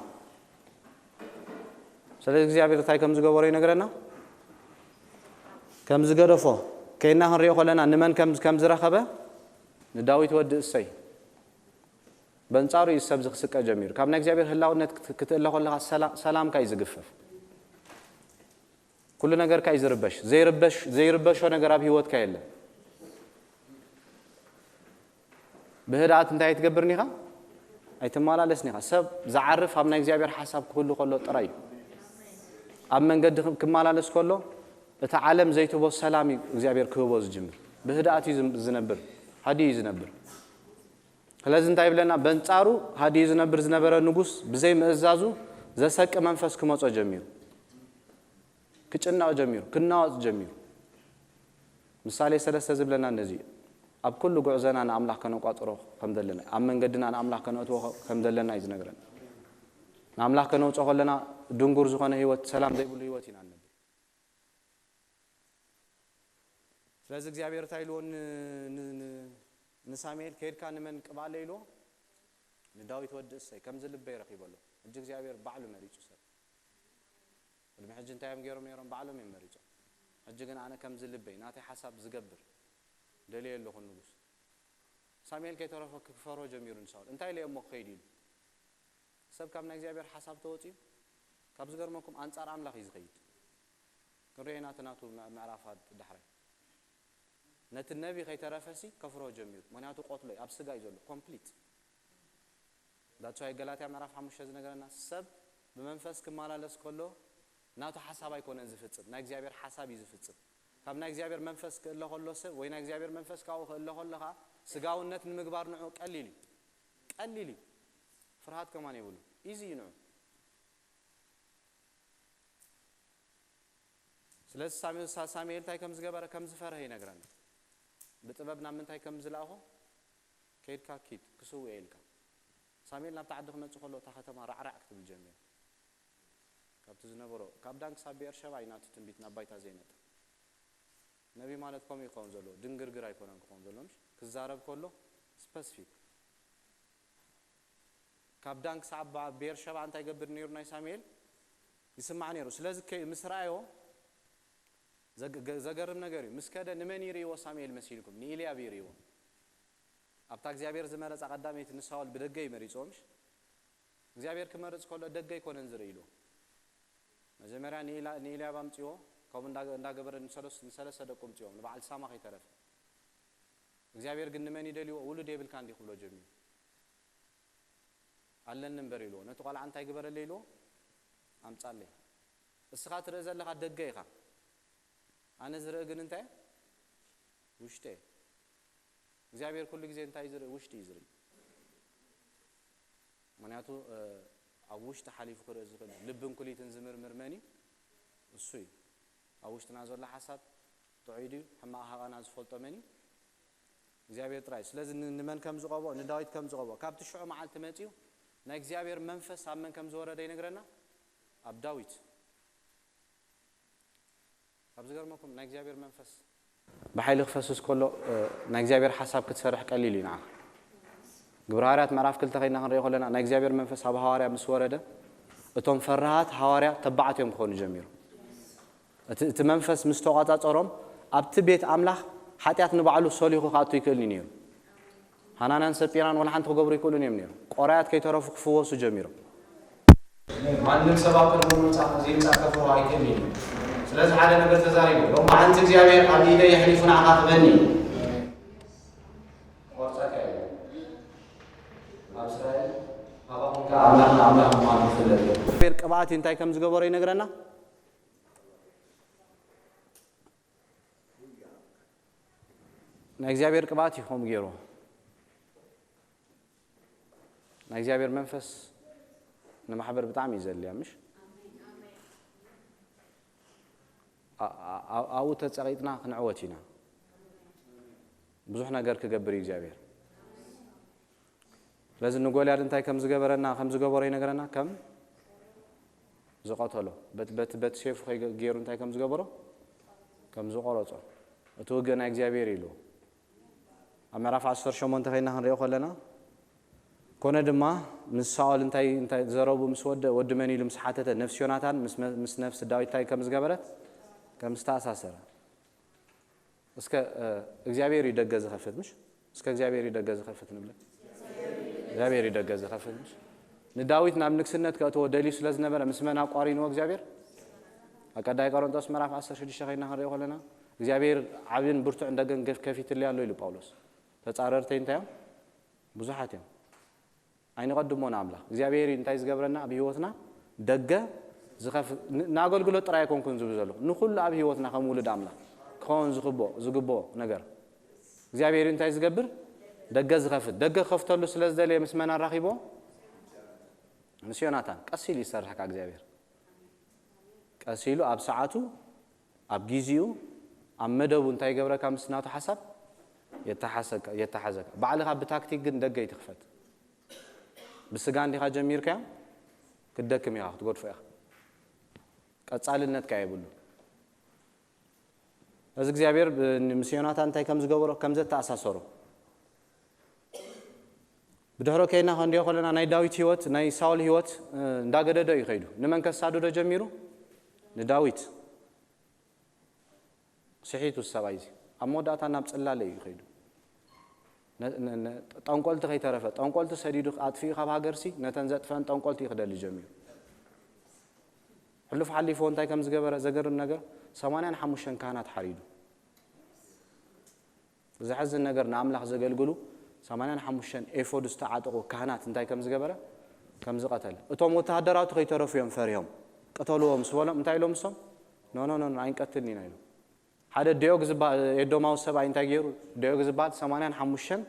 ስለዚ እግዚኣብሔር እንታይ ከም ዝገበሮ ይነግረና። ከም ዝገደፎ ከይና ክንሪኦ ከለና ንመን ከም፣ ከም ዝረኸበ ንዳዊት ወዲ እሰይ። በንጻሩ እዩ ሰብ እዚ ክስቀ ጀሚሩ። ካብ ናይ እግዚኣብሔር ህላውነት ክት-፣ ክትእለ ከለኻ ሰላ-፣ ሰላምካ እዩ ዝግፈፍ። ኩሉ ነገርካ እዩ ዝርበሽ። ዘይርበሽ፣ ዘይርበሾ ነገር ኣብ ህይወትካ የለን። ብህድኣት እንታይ ኣይትገብርን ኢኻ? ኣይትመላለስን ኢኻ። ሰብ ዝዓርፍ ኣብ ናይ እግዚኣብሔር ሓሳብ ክህሉ ከሎ ጥራይ እዩ። ኣብ መንገዲ ክም-፣ ክመላለስ ከሎ እቲ ዓለም ዘይትህቦ ሰላም እዩ እግዚኣብሔር ክህቦ ዝጅምር። ብህድኣት እዩ ዝም-፣ ዝነብር። ሃዲኡ እዩ ዝነብር። ስለዚ እንታይ ይብለና? በንጻሩ ሃዲኡ ዝነብር ዝነበረ ንጉስ ብዘይ ምእዛዙ ዘሰቂ መንፈስ ክመጾ ጀሚሩ። ክጭነቕ ጀሚሩ፣ ክናወጽ ጀሚሩ። ምሳሌ ሰለስተ ዝብለና ነዚ እዩ። ኣብ ኩሉ ጉዕዞና ንኣምላኽ ከነቋጽሮ ከም ዘለና፣ ኣብ መንገድና ንኣምላኽ ከነእትዎ ከም ዘለና እዩ ዝነግረና። ንኣምላኽ ከነውጾ ከለና ድንጉር ዝኾነ ህይወት፣ ሰላም ዘይብሉ ህይወት ኢና ንነብር። ስለዚ እግዚኣብሔር እንታይ ኢልዎ ን-፣ ን-፣ ን-፣ ንሳሙኤል? "ከይድካ ንመን ቅብኣለይ?" ኢልዎ። ንዳዊት ወዲ እሰይ፣ "ከምዚ ልበይ ረኺበ ኣለኹ።" ሕጂ እግዚኣብሔር ባዕሉ መሪጹ ሰብ። ቅድሚ ሕጂ እንታይ እዮም ገይሮም ነይሮም? ባዕሎም እዮም መሪጾም። ሕጂ ግን ኣነ ከምዚ ልበይ፣ ናተይ ሓሳብ ዝገብር ደልየ ኣለኹ ንጉስ። ሳሙኤል ከይተረፈ ክፈርሆ ጀሚሩ ንሳኦል። እንታይ ኢለ እሞ ክኸይድ ኢሉ? ሰብ ካብ ናይ እግዚኣብሔር ሓሳብ ተወፂኡ ካብ ዝገርመኩም ኣንፃር ኣምላኽ እዩ ዝኸይድ። ክንሪኦ ኢና እቲ ናቱ ምዕራፋት ዳሕራይ። ነቲ ነቢ ከይተረፈሲ ከፍርሆ ጀሚሩ። ምክንያቱ ቆትሎ እዩ፣ ኣብ ስጋ እዩ ዘሎ ኮምፕሊት። ዳትስ ዋይ ገላትያ ምዕራፍ ሓሙሽተ ዝነገረና ሰብ ብመንፈስ ክመላለስ ከሎ ናቱ ሓሳብ ኣይኮነን ዝፍጽም፣ ናይ እግዚኣብሔር ሓሳብ እዩ ዝፍጽም። ካብ ናይ እግዚኣብሔር መንፈስ ክእለ ከሎ ሰብ ወይ ናይ እግዚኣብሔር መንፈስ ካብኡ ክእለ ከሎ ከዓ ስጋውነት ንምግባር ንዑ ቀሊል እዩ። ቀሊል እዩ። ፍርሃት ከማን የብሉ። ኢዚ እዩ ንዑ። ስለዚ ሳሙኤል እንታይ ከም ዝገበረ ከም ዝፈርሀ ይነግረና። ብጥበብ ናብ ምንታይ ከም ዝለኣኾ ከይድካ ኪድ ክስውእ ኢልካ ሳሙኤል ናብቲ ዓዲ ክመጽእ ከሎ እታ ከተማ ራዕራዕ ክትብል ጀሚሩ። ካብቲ ዝነበሮ ካብ ዳን ክሳብ ቤርሸባ እዩ ናቱ ትንቢት ናብ ባይታ ዘይመጣ። ነቢ ማለት ከምኡ ይኸውን ዘለዎ ድንግርግር ኣይኮነን ክኸውን ዘሎ ምሽ ክዛረብ ከሎ ስፐሲፊክ ካብ ዳን ክሳብ ቤርሸባ እንታይ ገብር ነይሩ ናይ ሳሙኤል ይስማዕ ነይሩ። ስለዚ ምስ ረኣዮ ዘገርም ነገር እዩ። ምስ ከደ ንመን ይርእይዎ ሳሙኤል መሲልኩም? ንኢልያብ ይርእይዎ። ኣብታ እግዚኣብሔር ዝመረፃ ቀዳመይቲ ንሳኦል ብደገ ይመሪፅዎ ምሽ እግዚኣብሔር ክመርፅ ከሎ ደገ ኣይኮነን ዝርኢ ኢልዎ። መጀመርያ ንኢልያብ ኣምፅዎ ከምኡ እንዳገበረ ንሰለስተ ደቁ ኣምፅዎም ንበዓል ሳማ ከይተረፈ እግዚኣብሔር ግን ንመን ይደልዎ? ውሉድ የብልካ እንዲ ክብሎ ጀሚሩ ኣለኒ እምበር ኢልዎ። ነቲ ቆልዓ እንታይ ግበረለይ ኢልዎ? ኣምፃለይ። እስኻ ትርኢ ዘለኻ ደገ ኢኻ። ኣነ ዝርኢ ግን እንታይ ውሽጢ እየ። እግዚኣብሔር ኩሉ ግዜ እንታይ ዝርኢ? ውሽጢ እዩ ዝርኢ። ምክንያቱ ኣብ ውሽጢ ሓሊፉ ክርኢ ዝኽእል እዩ። ልብን ኩሊትን ዝምርምር መን እዩ? እሱ እዩ። ኣብ ውሽጥና ዘሎ ሓሳብ ጥዑይ ድዩ ሕማቕ ሃቓና ዝፈልጦ መን እዩ? እግዚኣብሔር ጥራይ። ስለዚ ንመን ከም ዝቐብኦ ንዳዊት ከም ዝቐብኦ ካብቲ ሽዑ መዓልቲ መፂኡ ናይ እግዚኣብሔር መንፈስ ኣብ መን ከም ዝወረደ ይነግረና። ኣብ ዳዊት። ካብ ዝገርመኩም ናይ እግዚኣብሔር መንፈስ ብሓይሊ ክፈስስ ከሎ ናይ እግዚኣብሔር ሓሳብ ክትሰርሕ ቀሊል እዩ ንዓኻ። ግብረ ሃዋርያት ምዕራፍ ክልተ ከይና ክንሪኦ ከለና ናይ እግዚኣብሔር መንፈስ ኣብ ሃዋርያ ምስ ወረደ እቶም ፈራሃት ሃዋርያ ተባዓት እዮም ክኾኑ ጀሚሩ። እቲ መንፈስ ምስ ተቋፃፀሮም ኣብቲ ቤት ኣምላኽ ሓጢኣት ንባዕሉ ሰሊኹ ክኣቱ ይክእል እዩ ነይሩ። ሃናናን ሰጲራን ወላ ሓንቲ ክገብሩ ይክእሉን እዮም ነይሩ። ቆራያት ከይተረፉ ክፍወሱ ጀሚሮም። ማንም ሰብ ኣብ ቅድሚ ምምፃእ ዘይምፃእ ከፍርሆ ኣይክእልን እዩ። ስለዚ ሓደ ነገር ተዛሪቡ ሎም ሓንቲ እግዚኣብሔር ኣብ ኢደ የሕሊፉ ንዓኻ ክበኒ ቆርፀካ እዩ። ኣብ እስራኤል ኣባኹም ከዓ ኣምላኽና ኣምላኽ ምዃኑ ክፍለጥ እዩ። እግዚኣብሔር ቅብኣት እንታይ ከም ዝገበሮ ይነግረና። ናይ እግዚኣብሔር ቅብኣት እዩ ከምኡ ገይሩ። ናይ እግዚኣብሔር መንፈስ ንማሕበር ብጣዕሚ እዩ ዘድልያ ምሽ ኣብኡ ተፀቂጥና ክንዕወት ኢና። ብዙሕ ነገር ክገብር እዩ እግዚኣብሔር። ስለዚ ንጎልያድ እንታይ ከም ዝገበረና ከም ዝገበሮ ይነገረና። ከም ዝቐተሎ በቲ ሴፉ ገይሩ እንታይ ከም ዝገበሮ ከም ዝቆረጾ እቲ ውግእ ናይ እግዚኣብሔር ኢሉ ኣብ ምዕራፍ ዓሰርተ ሸሞንተ ከይና ክንሪኦ ከለና ኮነ ድማ ምስ ሳኦል እንታይ እንታይ ዘረቡ ምስ ወደ ወዲ መን ኢሉ ምስ ሓተተ ነፍሲ ዮናታን ምስ ነፍሲ ዳዊት እንታይ ከም ዝገበረት ከም ዝተኣሳሰረ እስከ እግዚኣብሔር እዩ ደገ ዝኸፍት ምሽ እስከ እግዚኣብሔር እዩ ደገ ዝኸፍት ንብል እግዚኣብሔር እዩ ደገ ዝኸፍት ምሽ ንዳዊት ናብ ንግስነት ከእትዎ ደልዩ ስለ ዝነበረ ምስ መን ኣቋሪንዎ እግዚኣብሔር ኣብ ቀዳይ ቆሮንጦስ ምዕራፍ ዓሰርተ ሽዱሽተ ከይና ክንሪኦ ከለና እግዚኣብሔር ዓብን ብርቱዕን ደገን ከፊትለይ ኣሎ ኢሉ ጳውሎስ ተጻረርተይ እንታይ እዮም ብዙሓት እዮም ኣይንቐድሞ ንኣምላኽ እግዚኣብሔር እዩ እንታይ ዝገብረና ኣብ ህይወትና ደገ ዝኸፍት ንኣገልግሎት ጥራይ ኣይኮንኩን ዝብል ዘለኹ ንኩሉ ኣብ ህይወትና ከም ውሉድ ኣምላኽ ክኸውን ዝግብኦ ዝግብኦ ነገር እግዚኣብሔር እዩ እንታይ ዝገብር ደገ ዝኸፍት ደገ ክኸፍተሉ ስለ ዝደለየ ምስ መን ኣራኺብዎ ምስ ዮናታን ቀስ ኢሉ ይሰርሕ ካብ እግዚኣብሔር ቀስ ኢሉ ኣብ ሰዓቱ ኣብ ጊዜኡ ኣብ መደቡ እንታይ ይገብረካ ምስ ናቱ ሓሳብ የተሓዘካ ባዕልኻ ብታክቲክ ግን ደገ ይትኽፈት ብስጋ እንዲኻ ጀሚርካዮ ክትደክም ኢኻ ክትጎድፎ ኢኻ ቀፃልነትካ የብሉ እዚ እግዚኣብሔር ምስ ዮናታን እንታይ ከም ዝገበሮ ከም ዘተኣሳሰሮ ብድሕሮ ከይና ክንሪኦ ከለና ናይ ዳዊት ህይወት ናይ ሳውል ህይወት እንዳገደዶ እዩ ከይዱ ንመን ከሳድዶ ጀሚሩ ንዳዊት ስሒቱ ሰብኣይ እዚ ኣብ መወዳእታ ናብ ፅላለ እዩ ከይዱ ጠንቆልቲ ከይተረፈ ጠንቆልቲ ሰዲዱ ኣጥፊኡ ካብ ሃገርሲ ነተን ዘጥፈአን ጠንቆልቲ እዩ ክደሊ ጀሚሩ። ሕሉፍ ሓሊፎ እንታይ ከም ዝገበረ ዘገርም ነገር፣ ሰማንያን ሓሙሽተን ካህናት ሓሪዱ። ዘሕዝን ነገር፣ ንኣምላኽ ዘገልግሉ ሰማንያን ሓሙሽተን ኤፎድ ዝተዓጠቑ ካህናት እንታይ ከም ዝገበረ፣ ከም ዝቐተለ። እቶም ወተሃደራቱ ከይተረፉ እዮም ፈሪሆም። ቅተልዎም ስበሎም እንታይ ኢሎም እሶም? ኖ ኖ ኖ፣ ኣይንቀትልን ኢና ኢሎም። ሓደ ዲዮግ ዝበሃል ኤዶማዊ ሰብኣይ እንታይ ገይሩ? ዲዮግ ዝበሃል ሰማንያን ሓሙሽተን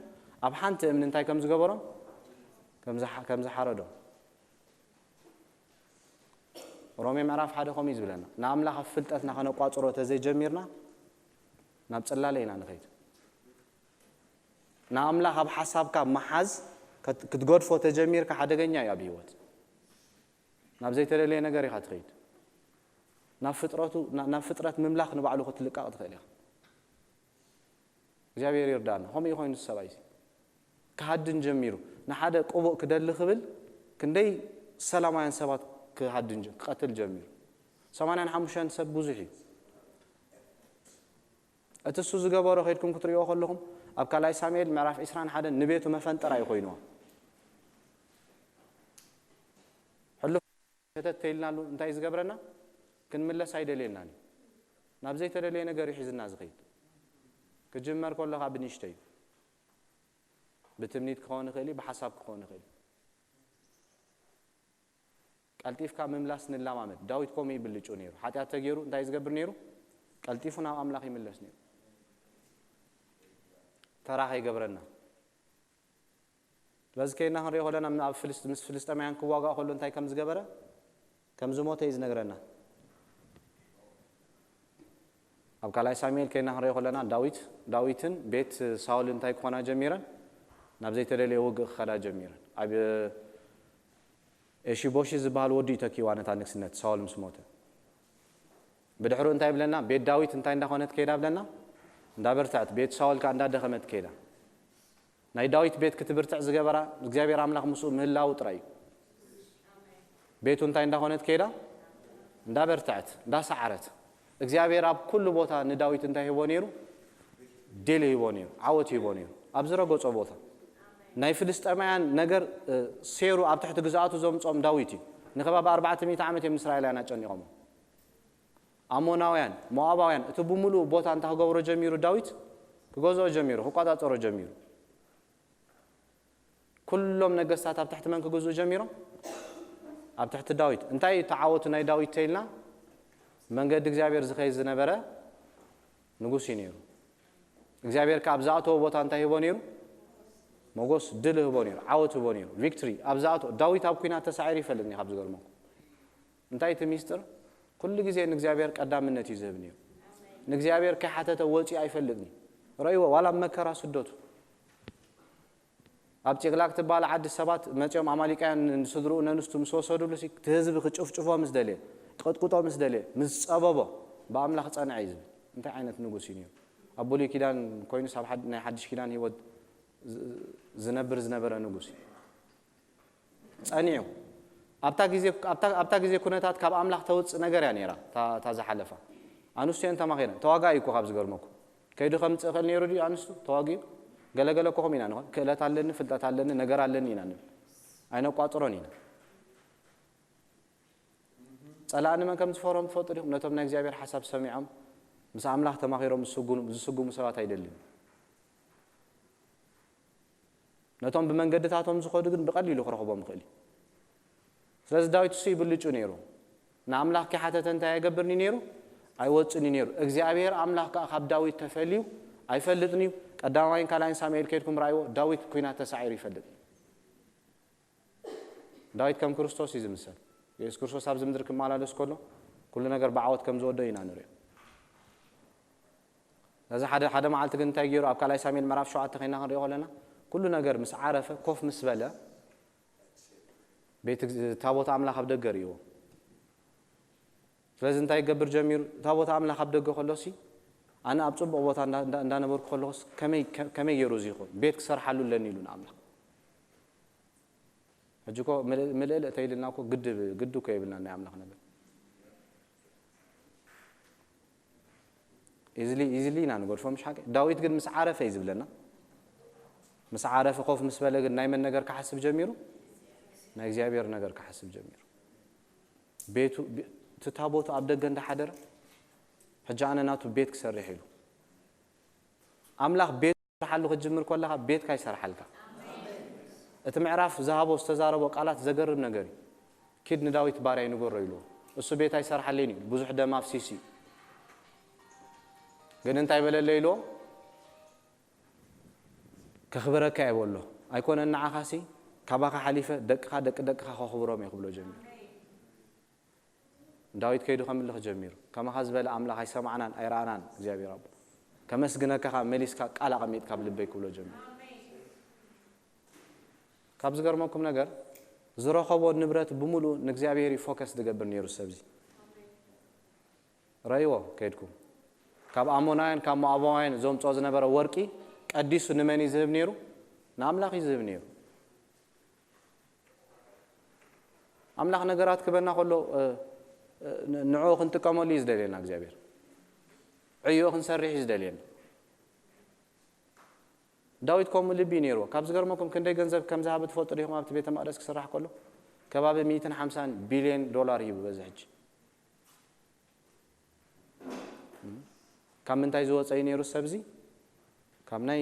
ኣብ ሓንቲ እምኒ እንታይ ከም ዝገበሮም፣ ከም ዝሓ- ከም ዝሓረዶም። ሮሜ ምዕራፍ ሓደ ከምኡ እዩ ዝብለና። ንኣምላኽ ኣብ ፍልጠትና ከነቋጽሮ ተዘይጀሚርና ናብ ጽላለ ኢና ንኸይድ። ንኣምላኽ ኣብ ሓሳብካ ምሓዝ ከት- ክትገድፎ ተጀሚርካ ሓደገኛ እዩ ኣብ ህይወት። ናብ ዘይተደለየ ነገር ኢኻ ትኸይድ። ናብ ፍጥረቱ ናብ ፍጥረት ምምላኽ ንባዕሉ ክትልቀቕ ትኽእል ኢኻ። እግዚኣብሔር ይርዳና። ከምኡ ኮይኑ ሰብኣይ ክሃድን ጀሚሩ። ንሓደ ቅቡእ ክደሊ ክብል ክንደይ ሰላማውያን ሰባት ክሃድን ክቀትል ጀሚሩ። ሰማንያን ሓሙሽተን ሰብ ብዙሕ እዩ። እቲ እሱ ዝገበሮ ከድኩም ክትሪእዎ ከለኹም ኣብ ካልኣይ ሳሙኤል ምዕራፍ ዕስራን ሓደን ንቤቱ መፈንጠራ እዩ ኮይንዋ። ሕሉፍ ሸተት ተይልናሉ እንታይ ዝገብረና? ክንምለስ ኣይደልየናን እዩ። ናብ ዘይተደለየ ነገር ይሒዝና ዝኸይድ። ክጅመር ከሎ ካብ ብንሽተይ እዩ። ብትምኒት ክኸውን ይኽእል እዩ፣ ብሓሳብ ክኸውን ይኽእል እዩ። ቀልጢፍካ ምምላስ ንላማመድ። ዳዊት ከምኡ ይብልጩ ነይሩ። ሓጢኣት ተገይሩ እንታይ ዝገብር ነይሩ? ቀልጢፉ ናብ ኣምላኽ ይምለስ ነይሩ። ተራ ከይገብረና። ስለዚ ከይና ክንሪኦ ከለና ኣብ ፍልስጥ- ምስ ፍልስጤማውያን ክዋጋእ ከሎ እንታይ ከም ዝገበረ፣ ከም ዝሞተ እዩ ዝነግረና። ኣብ ካልኣይ ሳሙኤል ከይና ክንሪኦ ከለና ዳዊት ዳዊትን ቤት ሳውል እንታይ ክኾና ጀሚረን? ናብ ዘይተደለየ ውግእ ክኸዳ ጀሚረን። ኣብ ኤሺቦሺ ዝበሃል ወዲ እዩ ተኪዋ ነታ ንግስነት ሳውል ምስ ሞተ። ብድሕሩ እንታይ ብለና? ቤት ዳዊት እንታይ እንዳኾነት ከይዳ ብለና? እንዳበርትዐት፣ ቤት ሳውል ከኣ እንዳደኸመት ከይዳ። ናይ ዳዊት ቤት ክትብርትዕ ዝገበራ እግዚኣብሔር ኣምላኽ ምስኡ ምህላው ጥራይ እዩ። ቤቱ እንታይ እንዳኾነት ከይዳ? እንዳበርትዐት፣ እንዳሰዓረት። እግዚኣብሔር ኣብ ኩሉ ቦታ ንዳዊት እንታይ ሂቦ ነይሩ? ድል ሂቦ ነይሩ፣ ዓወት ሂቦ ነይሩ። ኣብ ዝረገጾ ቦታ። ናይ ፍልስጤማውያን ነገር፣ እ፣ ሴሩ ኣብ ትሕቲ ግዝኣቱ ዘምጾም ዳዊት እዩ። ንከባቢ ኣርባዕተ ሚእቲ ዓመት እዮም ንእስራኤላውያን ኣጨኒቖሞ። ኣሞናውያን፣ ሞኣባውያን፣ እቲ ብምሉኡ ቦታ እንታይ ክገብሮ ጀሚሩ ዳዊት? ክገዝኦ ጀሚሩ፣ ክቋጻጸሮ ጀሚሩ። ኩሎም ነገስታት ኣብ ትሕቲ መን ክግዝኡ ጀሚሮም? ኣብ ትሕቲ ዳዊት። እንታይ እዩ ተዓወቱ ናይ ዳዊት ተይልና? መንገዲ እግዚኣብሔር ዝኸይድ ዝነበረ ንጉስ እዩ ነይሩ። እግዚኣብሔር ከኣ ኣብ ዝኣተዎ ቦታ እንታይ ሂቦ ነይሩ? ሞጎስ፣ ድል ሂቦ ነይሩ፣ ዓወት ሂቦ ነይሩ፣ ቪክትሪ። ኣብ ዝኣተዎ፣ ዳዊት ኣብ ኲናት ተሳዒሩ ይፈልጥ ነይሩ፣ ካብ ዝገርመኩም። እንታይ እቲ ሚስጥር? ኩሉ ግዜ ንእግዚኣብሔር ቀዳምነት እዩ ዝህብ ነይሩ። ንእግዚኣብሔር ከይሓተተ ወፂኡ ኣይፈልጥን እዩ። ረእይዎ፣ ዋላ ኣብ መከራ ስደቱ። ኣብ ፂቅላግ ትበሃል ዓዲ ሰባት መፂኦም ኣማሊቃውያን ንስድርኡ ነንስቱ ምስ ወሰዱሉ ሲ፣ እቲ ህዝቢ ክጭፍጭፎ ምስ ደልየ፣ ክቕጥቅጦ ምስ ደልየ፣ ምስ ጸበቦ፣ ብኣምላኽ ጸንዐ እዩ ዝብል። እንታይ ዓይነት ንጉስ እዩ ነይሩ? ኣብ ብሉይ ኪዳን ኮይኑስ ኣብ ሓድ- ናይ ሓድሽ ኪዳን ህይወት ዝ- ዝነብር ዝነበረ ንጉስ እዩ። ጸኒዑ። ኣብታ ግዜ ኣብታ ኣብታ ግዜ ኩነታት ካብ ኣምላኽ ተውጽእ ነገር እያ ነይራ እታ እታ ዝሓለፋ። ኣንስትዮን ተማኺረን። ተዋጋኢ እኮ ካብ ዝገርመኩም። ከይዱ ከምጽእ ይኽእል ነይሩ ድዩ ኣንስቱ? ተዋጊኡ? ገለገለ እኮ ከምኡ ኢና ንኾን። ክእለት ኣለኒ፣ ፍልጠት ኣለኒ፣ ነገር ኣለኒ ኢና ንብል። ኣይነቋጽሮን ኢና። ጸላእ ንመን ከም ዝፈርሆም ትፈልጡ ዲኹም? ነቶም ናይ እግዚኣብሔር ሓሳብ ሰሚዖም ምስ ኣምላኽ ተማኺሮም ዝስጉኑ- ዝስጉሙ ሰባት ኣይደልን። ነቶም ብመንገድታቶም ዝኸዱ ግን ብቐሊሉ ክረኽቦም ይኽእል እዩ። ስለዚ ዳዊት እሱ ይብልጩ ነይሩ። ንኣምላኽ ከይሓተተ እንታይ ኣይገብርን እዩ ነይሩ? ኣይወጽን እዩ ነይሩ። እግዚኣብሔር ኣምላኽ ከኣ ካብ ዳዊት ተፈልዩ ኣይፈልጥን እዩ። ቀዳማይን ካልኣይን ሳሙኤል ከድኩም ረኣይዎ፣ ዳዊት ኲናት ተሳዒሩ ይፈልጥ እዩ። ዳዊት ከም ክርስቶስ እዩ ዝምሰል። የሱስ ክርስቶስ ኣብዚ ምድሪ ክመላለስ ከሎ ኩሉ ነገር ብዓወት ከም ዝወደኦ ኢና ንሪኦ። ነዚ ሓደ ሓደ መዓልቲ ግን እንታይ ገይሩ? ኣብ ካልኣይ ሳሙኤል ምዕራፍ ሸውዓተ ኮይና ክንሪኦ ከለና ኩሉ ነገር ምስ ዓረፈ ኮፍ ምስ በለ ቤት ታቦት ኣምላኽ ኣብ ደገ ርእይዎ። ስለዚ እንታይ ይገብር ጀሚሩ? ታቦት ኣምላኽ ኣብ ደገ ከሎሲ ኣነ ኣብ ጽቡቕ ቦታ እንዳ- እንዳ- እንዳነበርኩ ከለኹስ ከመይ ከመይ ገይሩ እዚ ይኸውን? ቤት ክሰርሓሉ ኣለኒ ኢሉ ንኣምላኽ። ሕጂ እኮ ምልእ- ምልእልእ ተይልና እኮ ግዲ ግዲ እኮ የብልና ናይ ኣምላኽ ነገር። ኢዝሊ ኢዝሊ ኢና ንገድፎ፣ ምሽ ሓቂ? ዳዊት ግን ምስ ዓረፈ እዩ ዝብለና። ምስ ዓረፈ ኮፍ ምስ በለ ግን ናይ መን ነገር ክሓስብ ጀሚሩ? ናይ እግዚኣብሔር ነገር ክሓስብ ጀሚሩ። ቤቱ እቲ ታቦቱ ኣብ ደገ እንዳሓደረ ሕጂ ኣነ ናቱ ቤት ክሰርሕ ኢሉ ኣምላኽ ቤት ሰርሓሉ ክትጅምር ከለኻ ቤትካ ይሰርሓልካ። እቲ ምዕራፍ ዝሃቦ ዝተዛረቦ ቃላት ዘገርም ነገር እዩ። ኪድ ንዳዊት ባርያይ ንገሮ ኢልዎ። እሱ ቤት ኣይሰርሓለይን እዩ፣ ብዙሕ ደም ኣፍሲሱ እዩ። ግን እንታይ በለለይ ኢልዎ? ከኽብረካ እየ በሎ። ኣይኮነን ንዓኻሲ ካባኻ ሓሊፈ ደቅኻ ደቂ ደቅኻ ከኽብሮም እየ ክብሎ ጀሚሩ። ዳዊት ከይዱ ከምልኽ ጀሚሩ። ከማኻ ዝበለ ኣምላኽ ኣይሰማዕናን ኣይረኣናን እግዚኣብሔር ኣቦ። ከመስግነካ ካብ መሊስካ ቃል ኣቐሚጥካ ኣብ ልበይ ክብሎ ጀሚሩ። ካብ ዝገርመኩም ነገር ዝረኸቦ ንብረት ብምሉእ ንእግዚኣብሔር እዩ ፎከስ ዝገብር ነይሩ ሰብዚ። ረይዎ ከይድኩም ካብ ኣሞናውያን ካብ ሞኣባውያን ዘምፅኦ ዝነበረ ወርቂ ቀዲሱ ንመን እዩ ዝህብ ነይሩ? ንኣምላኽ እዩ ዝህብ ነይሩ። ኣምላኽ ነገራት ክበና ከሎ ንዕኡ ክንጥቀመሉ እዩ ዝደልየና እግዚኣብሔር። ዕዮ ክንሰርሕ እዩ ዝደልየና። ዳዊት ከምኡ ልቢ ነይርዎ። ካብ ዝገርመኩም ክንደይ ገንዘብ ከም ዝሃበ ትፈልጡ ዲኹም? ኣብቲ ቤተ መቅደስ ክስራሕ ከሎ ከባቢ ሚእትን ሓምሳን ቢልዮን ዶላር ሂቡ በዚ ሕጂ። ካብ ምንታይ ዝወፀ እዩ ነይሩ ሰብዚ? ካብ ናይ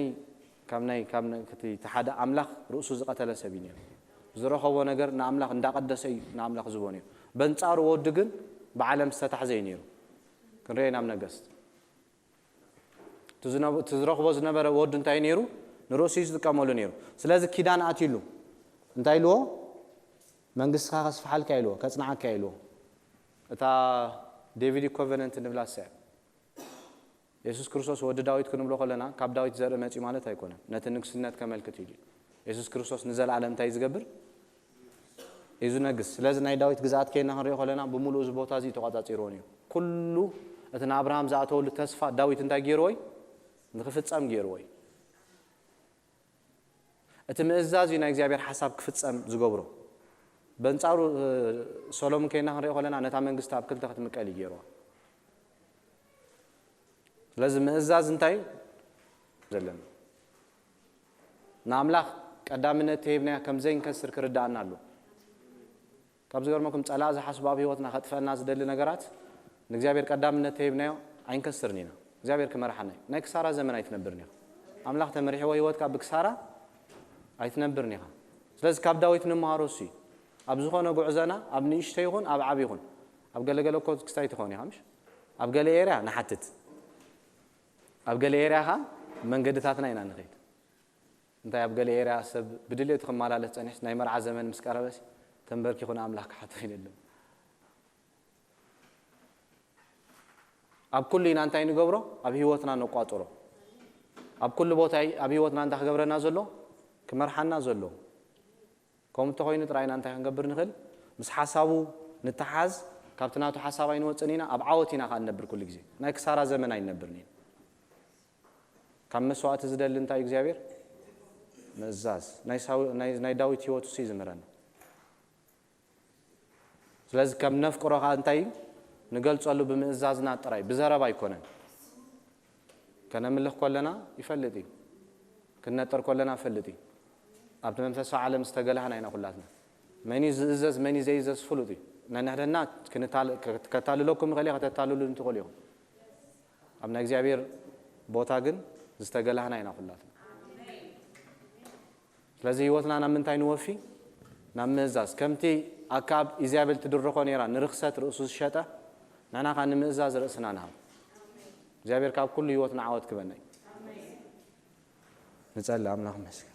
ካብ ናይ ካብ ናይ እቲ ሓደ ኣምላኽ ርእሱ ዝቐተለ ሰብ እዩ ነይሩ። ዝረኸቦ ነገር ንኣምላኽ እንዳቐደሰ እዩ ንኣምላኽ ዝቦ ነይሩ። በንጻሩ ወዱ ግን ብዓለም ዝተታሕዘ እዩ ነይሩ። ክንሪኦ ኢና ኣብ ነገስት። እቲ ዝነ- እቲ ዝረኽቦ ዝነበረ ወዱ እንታይ ነይሩ? ንርእሱ እዩ ዝጥቀመሉ ነይሩ። ስለዚ ኪዳን ኣትዩሉ እንታይ ኢልዎ? መንግስትኻ ከስፍሓልካ ኢልዎ፣ ከጽንዓካ ኢልዎ። እታ ዴቪድ ኮቨነንት ንብላ እሳ እያ። የሱስ ክርስቶስ ወዲ ዳዊት ክንብሎ ከለና ካብ ዳዊት ዘርኢ መጺኡ ማለት ኣይኮነን። ነቲ ንግስነት ከመልክት እዩ። የሱስ ክርስቶስ ንዘለኣለም እንታይ እዩ ዝገብር? እዩ ዝነግስ። ስለዚ ናይ ዳዊት ግዝኣት ከይና ክንሪኦ ከለና ብምሉኡ እዚ ቦታ እዚ ተቋጻጺርዎ ነይሩ። ኩሉ እቲ ንኣብርሃም ዝኣተወሉ ተስፋ ዳዊት እንታይ ገይርዎ እዩ? ንክፍጸም ገይርዎ እዩ። እቲ ምእዛዝ እዩ ናይ እግዚኣብሔር ሓሳብ ክፍጸም ዝገብሮ። በንጻሩ እ፣ ሰሎሞን ከይና ክንሪኦ ከለና ነታ መንግስቲ ኣብ ክልተ ክትምቀል እዩ ገይርዋ። ስለዚ ምእዛዝ እንታይ እዩ ዘለና? ንኣምላኽ ቀዳምነት ተሂብናዮ ከም ዘይንከስር ክርዳኣና ኣሎ። ካብ ዝገርመኩም ጸላእ ዝሓስቦ ኣብ ህይወትና ከጥፈና ዝደሊ ነገራት ንእግዚኣብሔር ቀዳምነት ተሂብናዮ ኣይንከስርን ኢና። እግዚኣብሔር ክመርሓና እዩ። ናይ ክሳራ ዘመን ኣይትነብርን ኢኻ። ኣምላኽ ተመሪሕዎ ህይወትካ ብክሳራ ኣይትነብርን ኢኻ። ስለዚ ካብ ዳዊት ንመሃሮ እሱ እዩ። ኣብ ዝኾነ ጉዕዘና ኣብ ንእሽቶ ይኹን ኣብ ዓብ ይኹን ኣብ ገለገለ እኮ ክስታይ ትኸውን ኢኻ ምሽ ኣብ ገለ ኤርያ ንሓትት ኣብ ገለ ኤርያ ኻ መንገድታትና ኢና ንኸይድ። እንታይ ኣብ ገለ ኤርያ ሰብ ብድሌቱ ክመላለስ ጸኒሕስ ናይ መርዓ ዘመን ምስ ቀረበስ ተንበርኪኹ ንኣምላኽ ክሓቶ ይደሊ። ኣብ ኩሉ ኢና እንታይ ንገብሮ? ኣብ ህይወትና ነቋጽሮ። ኣብ ኩሉ ቦታ ኣብ ህይወትና እንታይ ክገብረና ዘሎ? ክመርሓና ዘሎ። ከምኡ እንተኾይኑ ጥራይ ኢና እንታይ ክንገብር ንኽእል? ምስ ሓሳቡ ንተሓዝ፣ ካብቲ ናቱ ሓሳብ ኣይንወፅን ኢና፣ ኣብ ዓወት ኢና ከዓ ንነብር ኩሉ ግዜ። ናይ ክሳራ ዘመን ኣይንነብርን ኢና። ካብ መስዋእቲ ዝደሊ እንታይ እዩ እግዚኣብሔር? ምእዛዝ። ናይ ሳው- ናይ- ናይ ዳዊት ህይወት እሱ እዩ ዝምህረና። ስለዚ ከም ነፍቅሮ ከዓ እንታይ እዩ ንገልፀሉ? ብምእዛዝና ጥራይ፣ ብዘረባ ኣይኮነን። ከነምልኽ ከለና ይፈልጥ እዩ። ክንነጥር ከለና ይፈልጥ እዩ። ኣብቲ መንፈሳዊ ዓለም ዝተገላህና ኢና ኩላትና። መን እዩ ዝእዘዝ መን እዩ ዘይእዘዝ ፍሉጥ እዩ። ነንሕድሕድና ክንታል- ከታልለኩም ይኽእል እየ፣ ከተታልሉኒ ትኽእሉ ኢኹም። ኣብ ናይ እግዚኣብሔር ቦታ ግን ዝተገላህና ኢና ኩላትና። ስለዚ ህይወትና ናብ ምንታይ ንወፊ? ናብ ምእዛዝ። ከምቲ ኣክኣብ ኢዛቤል ትድርኾ ነይራ ንርኽሰት ርእሱ ዝሸጠ፣ ንሕና ኸኣ ንምእዛዝ ርእስና ንሃብ። እግዚኣብሔር ካብ ኩሉ ህይወትና ዓወት ክበና እዩ። ንጸሊ። ኣምላኽ ይመስገን።